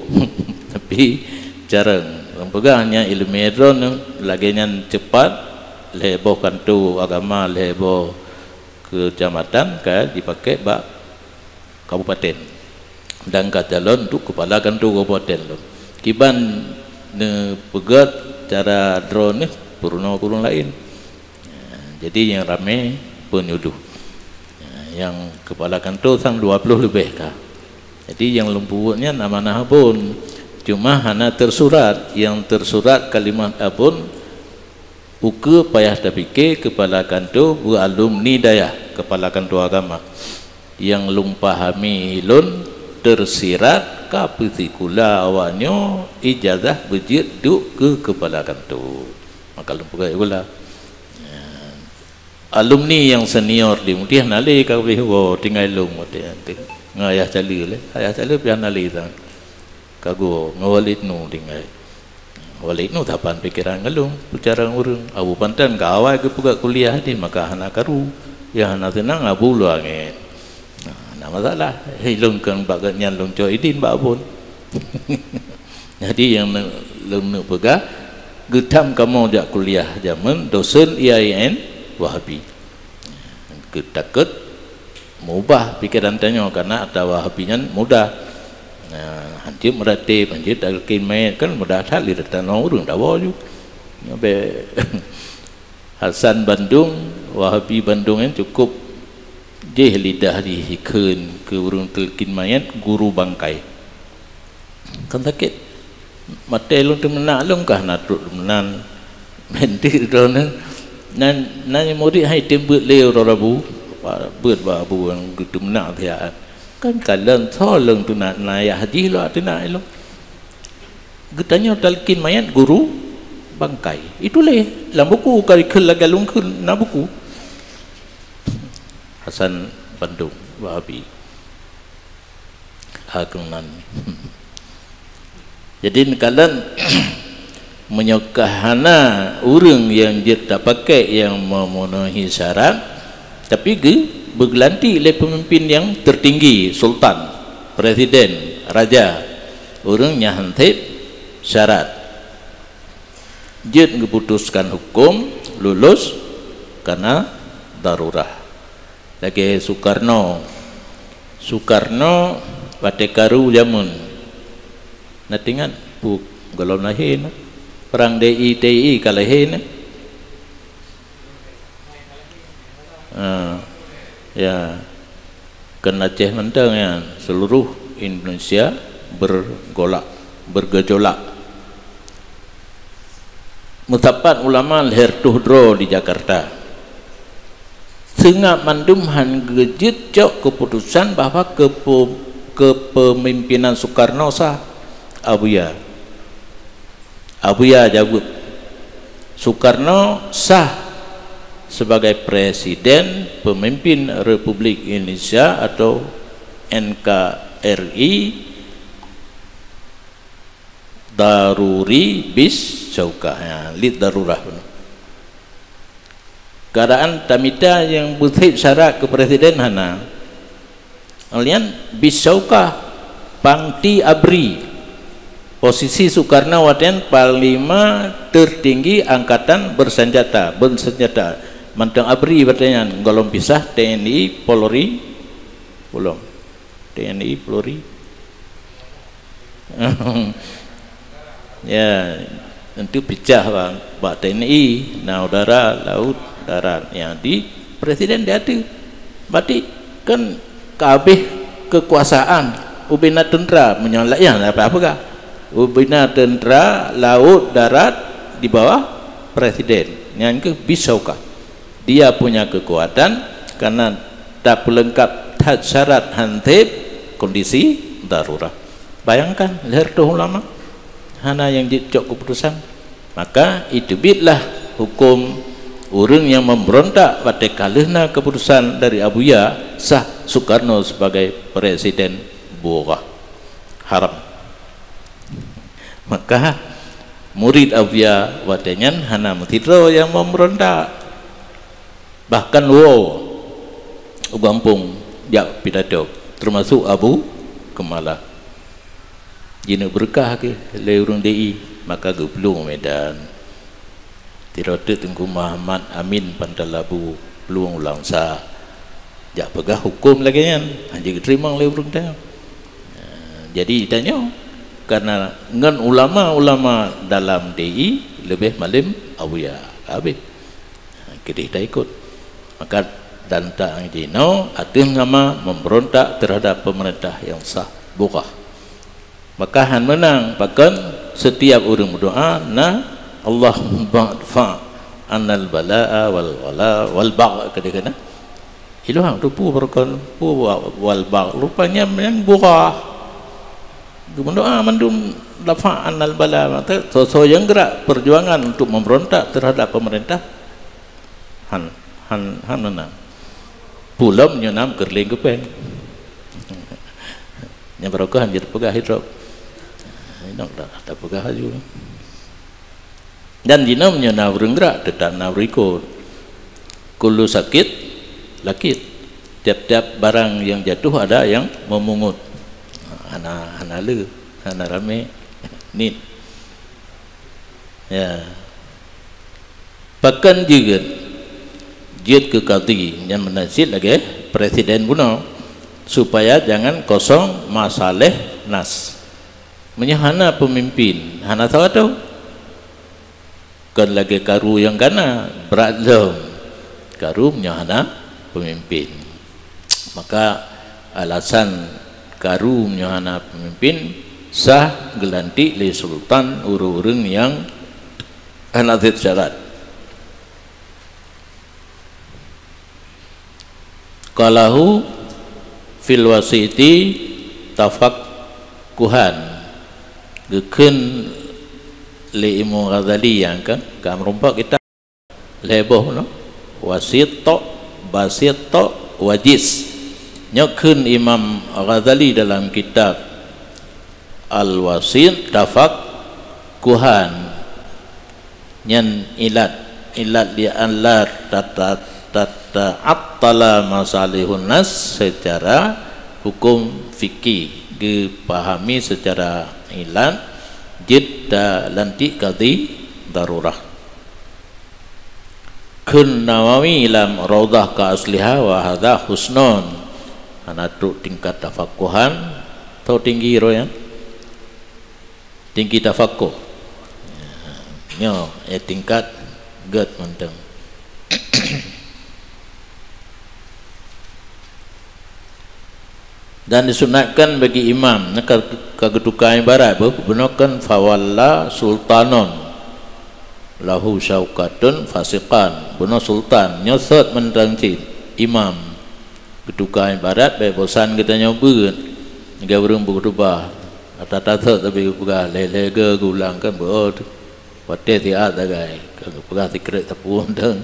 tapi carong. Ureuëng peugah nyan iéleumé droeneuh lagée nyan cepat, lhée boh kanto agama, lhée boh keucamatan ka jipaké bak kabupaten dan ka calon untuk keupala kanto kabupaten lom. Kiban neupeugét cara droeneuh peurunoe ureuëng laén. Jadi nyang ramé penyuluh. Nyang keupala kanto sang dua ploh leubeh ka. Jadi nyang lôn peubuet nyan amanah Abon. Cuma hana teusurat, nyang teusurat kalimat Abon ukeue payah tapike keupala kanto beu alumni dayah, keupala kanto agama. Nyang lôn pahami lôn teusirat ka peusikula awaknyoe ijazah beujeuet duek keu keupala kanto. Maka lôn peugah sikula. Alumni nyang senior di Muti hana lé ka pih woe tinggai lôn watée nyan teuh. Ngon Ayah Cale lé. Ayah Cale pih hana lé tan. Ka geuwoe ngon Walid Nu tinggai. Walid Nu saban pikeran ngon lôn, peucara ureuëng. Abu Pantan ka awai geupeugah kuliah deh maka hana karu. Nyang hana seunang Abu Luwangét. Nah, hana masalah. Hei lôn keu bak geuhnyan lôn cok idin bak Abon. Jadi nyang ne-, lôn neuk peugah, Geutam kamoe jak kuliah jameun dosen I A I N Wahabi. Geutakot meuubah pikeran tanyoe, karena ata Wahabi nyan mudah. Nah, hanjeuet meuratéb, hanjeuet talkin manyét, kan mudah that lé tanoh ureuëng dawa ju. Nyoe bèk Hasan Bandung, Wahabi Bandung nyan cukup jih lidah jih ikheun keu ureuëng talkin manyét guru bangkai. Kan sakét. Maté lôn teumeunak lôn kah na trok lôn nan. Meuntri droeneuh nan, nan murit hai tem beuet lé uroe Rabu. Beuet bak Abu nyang geuteumeunak siat. Kan kalon tho lôn teunak na yah jih lôn teunak ilôn. Geutanyoe talkin manyét guru bangkai. Ituléh lam buku, ka ikheun lagèe lôn kheun na buku. Hasan Bandung, Wahabi. Agung nan. Jadi, neukalon, meunyoe ka hana ureuëng nyang jeuet tapaké nyang memenuhi syarat, tapi geu-, beugeulantik lé peumimpin nyang tertinggi, sultan, presiden, raja, ureuëng nyang han sép syarat. Jeuet geuputuskan huköm, lulus, karena darurah. Lagèe Sukarno. Sukarno watèe karu jameun. Na teuingat peue gohlom lahé na? Perang D I T I ka lahé na? Ah, ya. Kon Aceh mantong nyan, seluruh Indonesia bergolak, bergejolak. Meusapat ulama lhèe reutôh droe di Jakarta. Seungab mandum han geujeuet cok keuputosan bahwa keupe-, keupeumimpénan Sukarno sah. Abuya. Abuya jaweueb, Sukarno sah sebagai presiden pemimpin Republik Indonesia atau N K R I daruri bis syaukah. Ya, lid darurah. Keadaan tamita nyang beusép syarat keu presiden hana. Lian bis syaukah, pangti abri. Posisi Sukarno watèe nyan panglima tertinggi angkatan bersenjata, bersenjata. Mantong abri watèe nyan gohlom pisah T N I, Polri, gohlom. T N I, Polri. Ya, tentu pecah bak, bak T N I, na udara, laut, darat. Ya, di presiden di ateueh. Berarti kan ka habéh kekuasaan ubena tentera, meunyoe laén apa-apa ka. Ubena tentera, laut, darat di bawah presiden. Nyan keuh bis syaukah. Dia punya kekuatan karena tapeulengkap that syarat han sép kondisi darurat. Bayangkan, lhèe reutôh ulama hana nyang jeuet cok keuputosan. Maka, iteubietlah huköm ureuëng nyang memberontak watèe ka lheueh na keuputosan dari Abuya sah Sukarno sebagai presiden, buah haram. Maka, murid Abuya watèe nyan hana meusidroe nyang memberontak. Bahkan woe u gampông jak pidato, teumasok Abu Keumala. Jineuk beureukat keuh lé ureuëng D I, maka geuplueng u Medan. Sidroe teuk Teungku Muhammad Amin Pantalabu plueng u Langsa. Jak peugah huköm lagèe nyan, hana geuteurimong lé ureuëng tanyoe. Jadi tanyoe, karena ngon ulama-ulama dalam D I leubeh malem Abuya. Habéh. Keudeh taikot. Maka dan tak jinoe ateueh nama memberontak terhadap pemerintah yang sah, bughah. Maka han meunang pakon setiap ureuëng meudoa na, "Allahumma dfa' annal bala'a wal wala wal bagh," keudeh keunan. Iluhang tu peue beurukon, peue wa-, wal bagh. Rupanya nyan bughah. Geumeudoa mandum dafa' annal bala, maka soe-soe nyang gerak perjuangan untuk memberontak terhadap pemerintah, han, han, han meunang. Pulom nyoe nam keureuling keupeng. Nyang barokah han jeuet peugah hidrop. Inong dah, dah peugah laju. Dan jinoe meunyoe na ureuëng gerak, teutap na ureuëng ikot. Kullu sakit, lakit. Tiap-tiap barang yang jatuh ada yang memungut. Hana, hana le, hana ramé, nit. Ya. Pakon jeuet, jeuet keu kadhi nyang meunan cit lagée presiden bunoe, supaya jangan kosong masalah nas. Meunyoe hana peumimpin, hana soe atoe. Kon lagée karu nyang kana, brat lom karu meunyoe hana peumimpin. Maka alasan karu meunyoe hana peumimpin sah geulantik lé sultan ureuëng-ureuëng nyang hana that syarat. Qalahu fil wasiti tafaqquhan. Geukheun lé Imam Ghazali nyang ka, ka meurumpok kitab lhée boh, no? Wasit tok, basit tok, wajis. Nyoe kheun Imam Ghazali dalam kitab Al-Wasit tafaqquhan. Nyan ilat, ilat li alla tata-, tata'attala masalihun nas secara hukum fikih, geupahami secara ilat jeuet talantik kadhi darurah. Kheun Nawawi lam Raudhah ka asliha wa hadza husnun. Hana trok tingkat tafaqquhan, tho tinggi roh nyan. Tinggi tafaqquh. Nyoe, eh, tingkat gét mantong. Dan disunatkan bagi imam, nyan ka, ka geutuka ibarat, bu-, bunoe kan fawalla sultanon lahu syaukatun fasiqan. Bunoe sultan, nyoe sot mantong cit, imam. Geutuka ibarat, bék bosan geutanyoe beuet. Lagée ureuëng beukhutubah, ata-ata sot tapi geupeugah lhée-lhée geugulang kan beuet. Watée siat sagai, ka geupeugah sikrék sapeue mantong,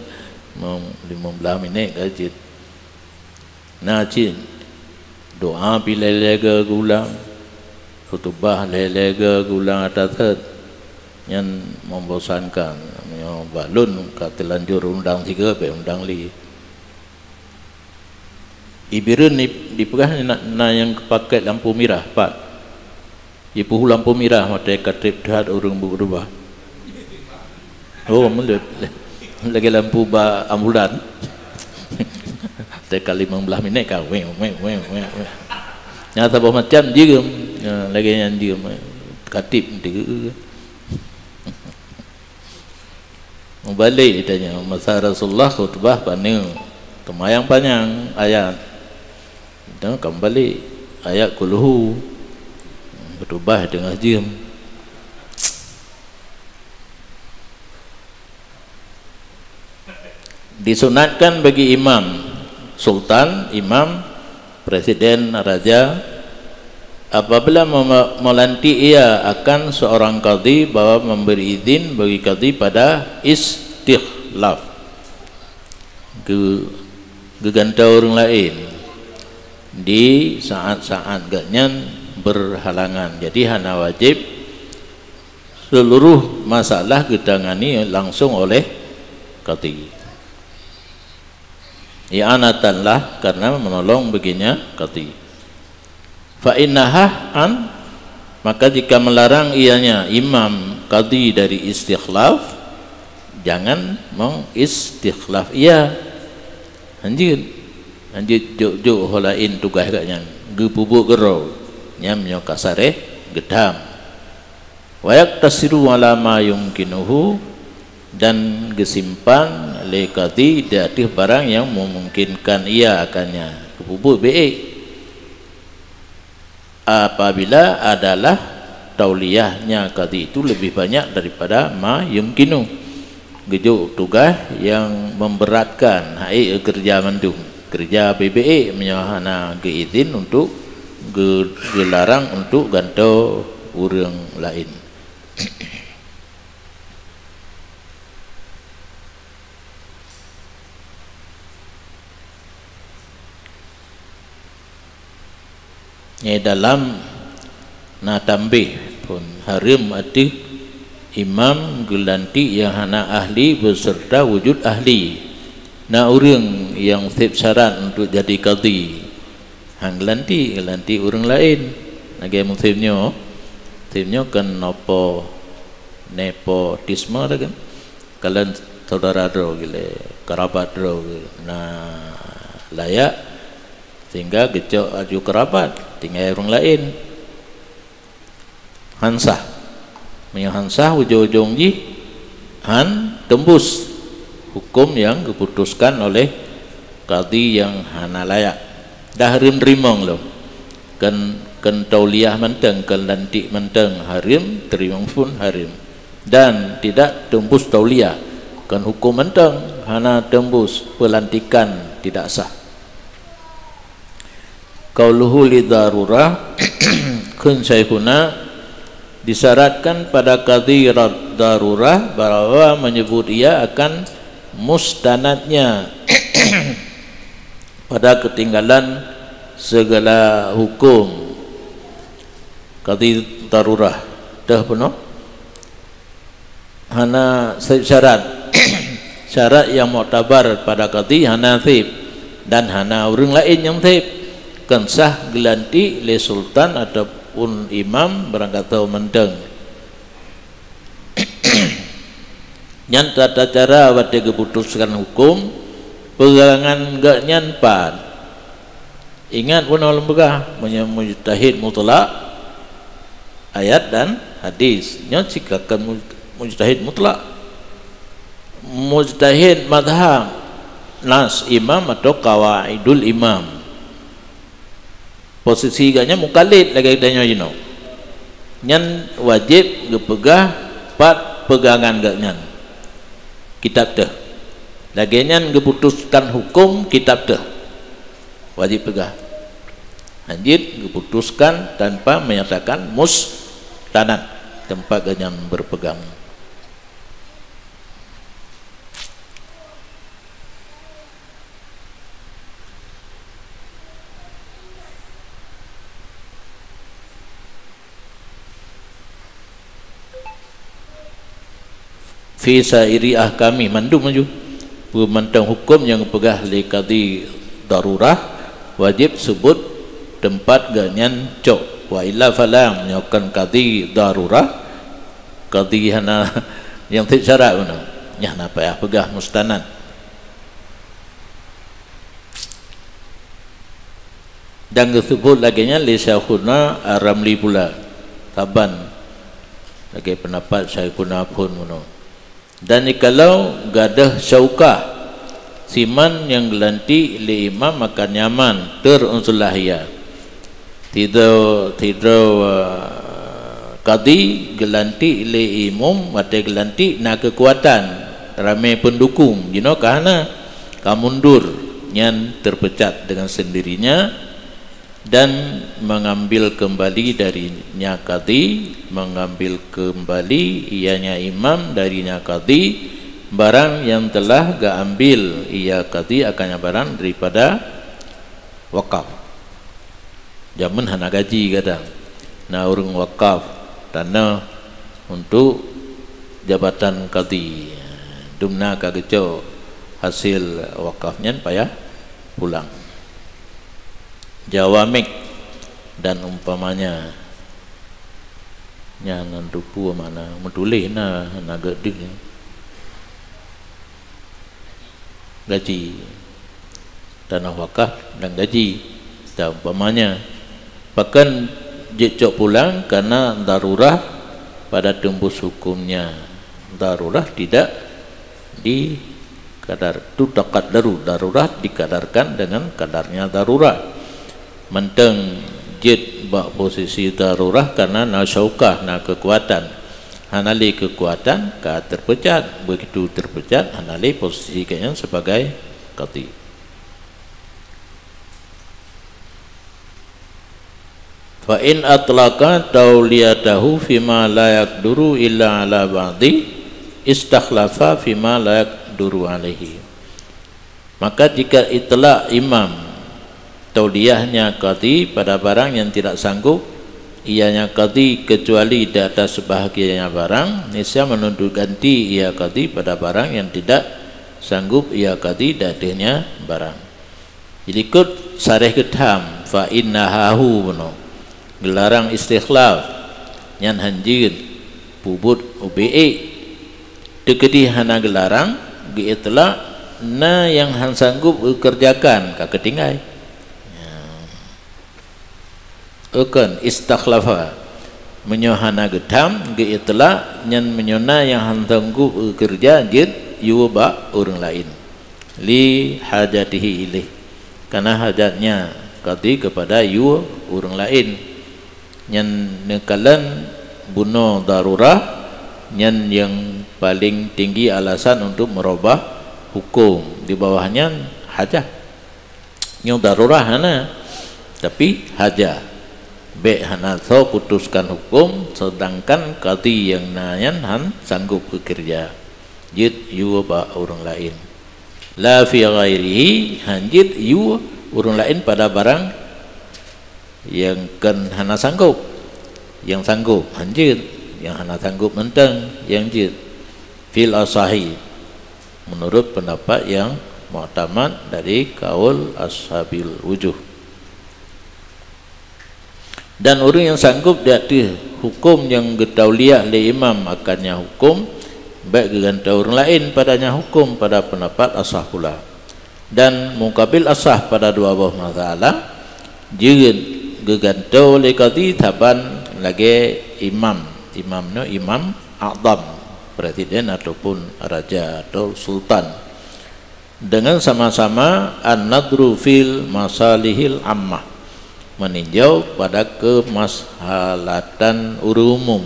limong blaih minét ka jeuet. Na cit doa pih lhée-lhée geugulang, khutubah lhée-lhée geugulang ata sot, nyan membosankan. Meunyoe bak lôn ka teulanjur undang sigoe, bék undang lé. Ibireuen di, dipeugah na, na nyang pakét lampu mirah, pat. Jipeuhu lampu mirah watée ka treb that ureuëng beukeureuba. Oh, meuleut. Lagée lampu bak ambulan. Teuka limong blaih minét ka, weng, weng, weng, weng, weng. Nyan saboh macam jeuem. Ya, lagée nyan jeuem. Katib teu. Meubalek tanyoe, masa Rasulullah khutbah paneuk, teumayang panyang ayat. Dan ka meubalek ayat kulhu, khutbah teungoh jeuem. Disunatkan bagi imam, sultan, imam, presiden, raja, apabila mema-, melantik ia akan seorang kadhi bahwa memberi izin bagi kadhi pada istikhlaf, geu-, geugantoe ureuëng laén di saat-saat gobnyan berhalangan. Jadi hana wajéb seluruh masalah geutangani langsung oleh kadhi. I'anatan lah, karena menolong baginya kadhi. Fa innaha an, maka jika melarang ianya imam kadhi dari istikhlaf, jangan mengistikhlaf ia. Hanjeuet, hanjeuet jok-jok ho laén tugaih gobnyan, geupeubuet keudroe, nyan meunyoe ka saréh geutham. Wa yaktasiru ala ma yumkinuhu, dan geusimpan lé kadhi di ateueh barang nyang memungkinkan ia akannya, geupeubuet bék. Apabila adalah tauliyahnya kadhi itu lebih banyak daripada ma yumkinu, geujok tugaih nyang memberatkan, hai keureuja mandum. Keureuja bék-bék meunyoe hana geuidhin untuk geu-, geularang untuk gantoe ureuëng laén. Nyang dalam na tambéh phon, hareuem ateueh imam geulantik nyang hana ahli beuseurta wujud ahli. Na ureuëng nyang seb syarat untuk jadi kadhi, han geulantik, geulantik ureuëng laén. Lagée musém nyoe, musém nyoe kan nopo Nepotisme tu kan. Kalon saudara droe gile, kerabat droe gile, na layak, sehingga geucok aju kerabat, tinggai ureuëng laén. Han sah. Meunyoe han sah, ujong-ujong jih han teumbus huköm nyang geuputuskan oleh kadhi nyang hana layak. Dah hareuem teurimong lom. Kon, kon tauliah mantong, kon lantik mantong, hareuem teurimong phon hareuem. Dan tidak teumbus tauliah, kon huköm mantong, hana teumbus, peulantikan tidak sah. Qauluhu li darurah, kheun Syaikhuna, disyaratkan pada kadhi ra-, darurah bahwa menyebut ia akan mustanadnya pada ketinggalan segala hukum. Kadhi darurah teuh peunoh. Hana seb syarat. Syarat nyang muktabar pada kadhi hana seb, dan hana ureuëng laén nyang seb. Kon sah geulantik lé sultan ataupun imam barangkasoe mantong. Nyan tata cara watée geuputuskan huköm, peugangan geuh nyan pat. Ingat bunoe lôn peugah, meunyoe mujtahid mutlak, ayat dan hadis. Nyoe cit ka kon muj-, mujtahid mutlak. Mujtahid mazhab, nas imam atau qawaidul imam. Posisi geuh nyan mukalid lagée tanyoe jinoe. Nyan wajéb geupeugah pat peugangan geuh nyan. Kitab teuh. Lagée nyan geuputuskan huköm kitab teuh. Wajéb peugah. Hanjeuet geuputuskan tanpa menyatakan mustanad teumpat geuh nyan berpegang. Fi sa'iri ahkami, mandum laju. Peue mantong huköm nyang geupeugah lé kadhi darurah, wajéb seubut teumpat geuh nyan cok. Wa illa falam, nyoe kon kadhi darurah, kadhi hana nyang seb syarat bunoe. Nyan hana payah peugah mustanad. Dan geuseubut lagée nyan lé Syaikhuna Ar-Ramli pula, saban lagée peundapat Syaikhuna phon bunoe. Dan jikalau gadôh syaukah, siman nyang geulantik lé imam akan nyaman, teur unsur lahia. Sidroe, sidroe, eh, kadhi geulantik lé imum, watée geulantik na keukuatan, ramé peundukung, jinoe ka hana, ka mundur, nyan terpecat dengan sendirinya, dan mengambil kembali darinya kadhi, mengambil kembali ianya imam darinya kadhi, barang yang telah geuambil ia kadhi akan barang daripada wakaf. Jameun hana gaji kadang. Na ureuëng wakaf tanoh untuk jabatan kadhi. Dumna ka geucok hasil wakaf nyan payah pulang. Jawamik dan umpamanya. Nyan nan tupu makna meutuléh na, na geuh deuh. Gaji. Tanoh wakaf dan gaji. Dan umpamanya, pakon jeuet cok pulang karena darurah pada teumbus hukumnya. Darurah tidak dikadar, tu taqaddaru, darurah dikadarkan dengan kadarnya darurah. Mantong jeuet bak posisi darurah karena na syaukah, na keukuatan. Hana lé keukuatan, ka teupecat. Begitu teupecat, hana lé posisi geuhnyan sebagai kadhi. Fa in atlaqa tauliyatahu fima la yaqduru illa ala ba'dhi, istakhlafa fima la yaqduru alaihi. Maka jika itlak imam tauliyahnya kadhi pada barang yang tidak sanggup ianya kadhi kecuali di atas sebahagiannya barang, niscaya menuntut ganti ia kadhi pada barang yang tidak sanggup ia kadhi di atasnya barang. Jadi, kot sareh geutham, fa innahu bunoe. Geularang istikhlaf, nyan hanjeuet. peubuet ubé ék. Teukeudi hana geularang, geuitlak, na nyang han sanggup geukeureujakan ka keutinggai. Ya. Ukon istakhlafa. Meunyoe hana geutham, geuitlak, nyan meunyoe na nyang han sanggup geukeureuja, jeuet yue bak ureuëng laén. Li hajatihi ilaih. Karena hajatnya kadhi kepada yue ureuëng laén. Nyan neukalon bunoe darurah, nyan nyang paléng tinggi alasan untuk meurubah huköm. Di bawah nyan hajah. Nyoe darurah hana, tapi hajah. Bék hana soe putuskan huköm, seudangkan kadhi nyang na nyan han sanggup geukeureuja. Jeuet yue bak ureuëng laén. La fi ghairihi, han jeuet yue ureuëng laén pada barang nyang kon hana sanggup. Nyang sanggup han jeuet, nyang hana sanggup mantong nyang jeuet. Fil asahi, menurut pendapat yang muktamad dari kaul ashabil wujuh. Dan ureuëng nyang sanggup di ateueh huköm nyang geutauliah lé imam akan nyang huköm, bék geugantoe ureuëng laén pada nyang huköm pada pendapat asah pula. Dan mukabil asah pada dua boh masalah, jeuet geugantoe lé kadhi saban lagée imam. Imam nyoe imam a'zam, presiden ataupun raja atau sultan. Dengan sama-sama an-nadhru fil masalihil ammah, meninjau pada kemaslahatan ureuëng umum.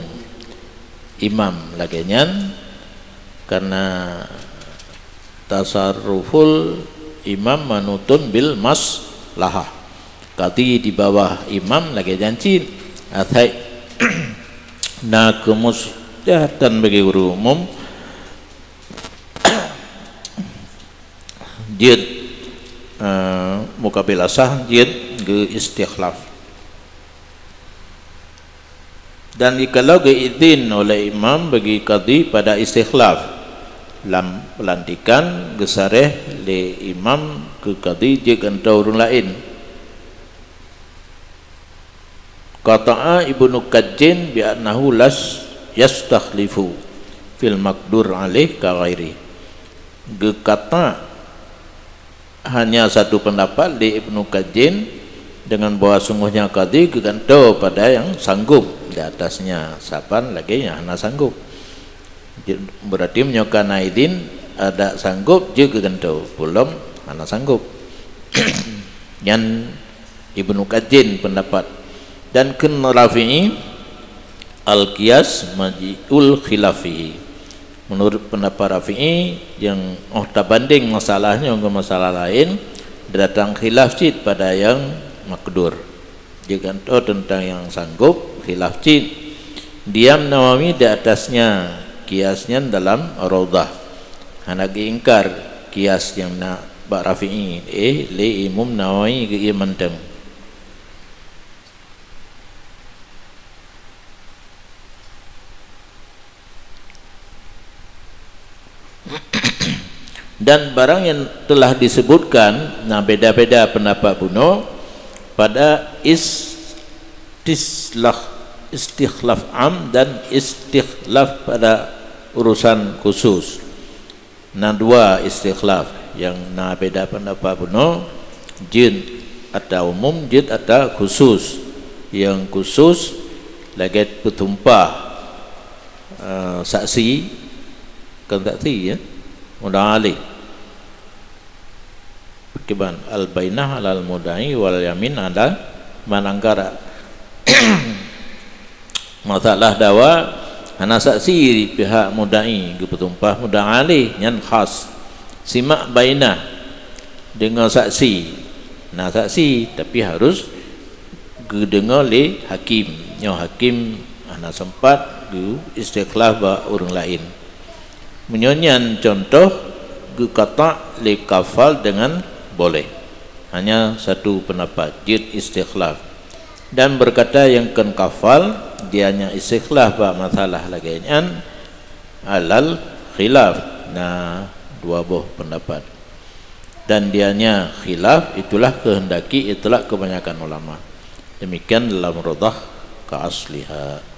Imam lagée nyan, karena tasarruful imam manutun bil maslahah. Kadhi di bawah imam lagée nyan cit, asai na kemuslahatan bagi ureuëng umum, jeuet, eh, mukabil asah jeuet geu-istikhlaf. Dan jikalau geuidhin oleh imam bagi kadhi pada istikhlaf, lam pelantikan geusaréh lé imam keu kadhi jeuet gantoe ureuëng laén. Qata'a Ibnu Qajjin bi annahu las yastakhlifu fil maqdur alaih ka ghairi. Geukata hanya satu pendapat di Ibnu Qajjin dengan bahwa sungguhnya kadhi geugantoe pada nyang sanggup di atasnya, saban lagée nyang hana sanggup. Berarti meunyoe ka na idhin, adak sanggup jeuet geugantoe, peulom hana sanggup. Nyan Ibnu Qajjin pendapat. Dan kheun Rafi'i, al-qiyas maji'ul khilafihi. Menurut pendapat Rafi'i, nyang óh tabandeng masalah nyoe ngon masalah laén, datang khilaf cit pada nyang maqdur. Jeuet gantoe teuntang nyang sanggup, khilaf cit. Diam Nawawi di atasnya, qiyas nyan dalam Raudhah. Hana geuingkar qiyas nyang na bak Rafi'i, eh, lé Imam Nawawi geuié mantong. Dan barang yang telah disebutkan, na beda-beda pendapat bunoe pada istislah, istikhlaf am dan istikhlaf pada urusan khusus. Na dua istikhlaf nyang na beda pendapat bunoe, jeuet ata umum, jeuet ata khusus. Nyang khusus lagée peutumpah, eh, saksi, kon saksi, ya, mudda'a alaih. Kiban al-bainah alal mudda'i wal yamin ala man angkara. Masalah dawa hana saksi di pihak mudda'i, geupeutumpah mudda'a alaih, nyan khas. Simak bainah, deungoe saksi. Na saksi, tapi harus geudeungoe lé hakim. Nyoe hakim hana sempat geu-istikhlaf bak ureuëng laén. Meunyoe nyan contoh, geukata lé kafal dengan boleh. Hanya satu pendapat, jeuet istikhlaf. Dan berkata nyang kon kafal, dianya istikhlaf bak masalah lagée nyan, alal khilaf, na dua boh pendapat. Dan dianya khilaf, itulah kehendaki itlak kebanyakan ulama. Demikian dalam Raudhah ka asliha.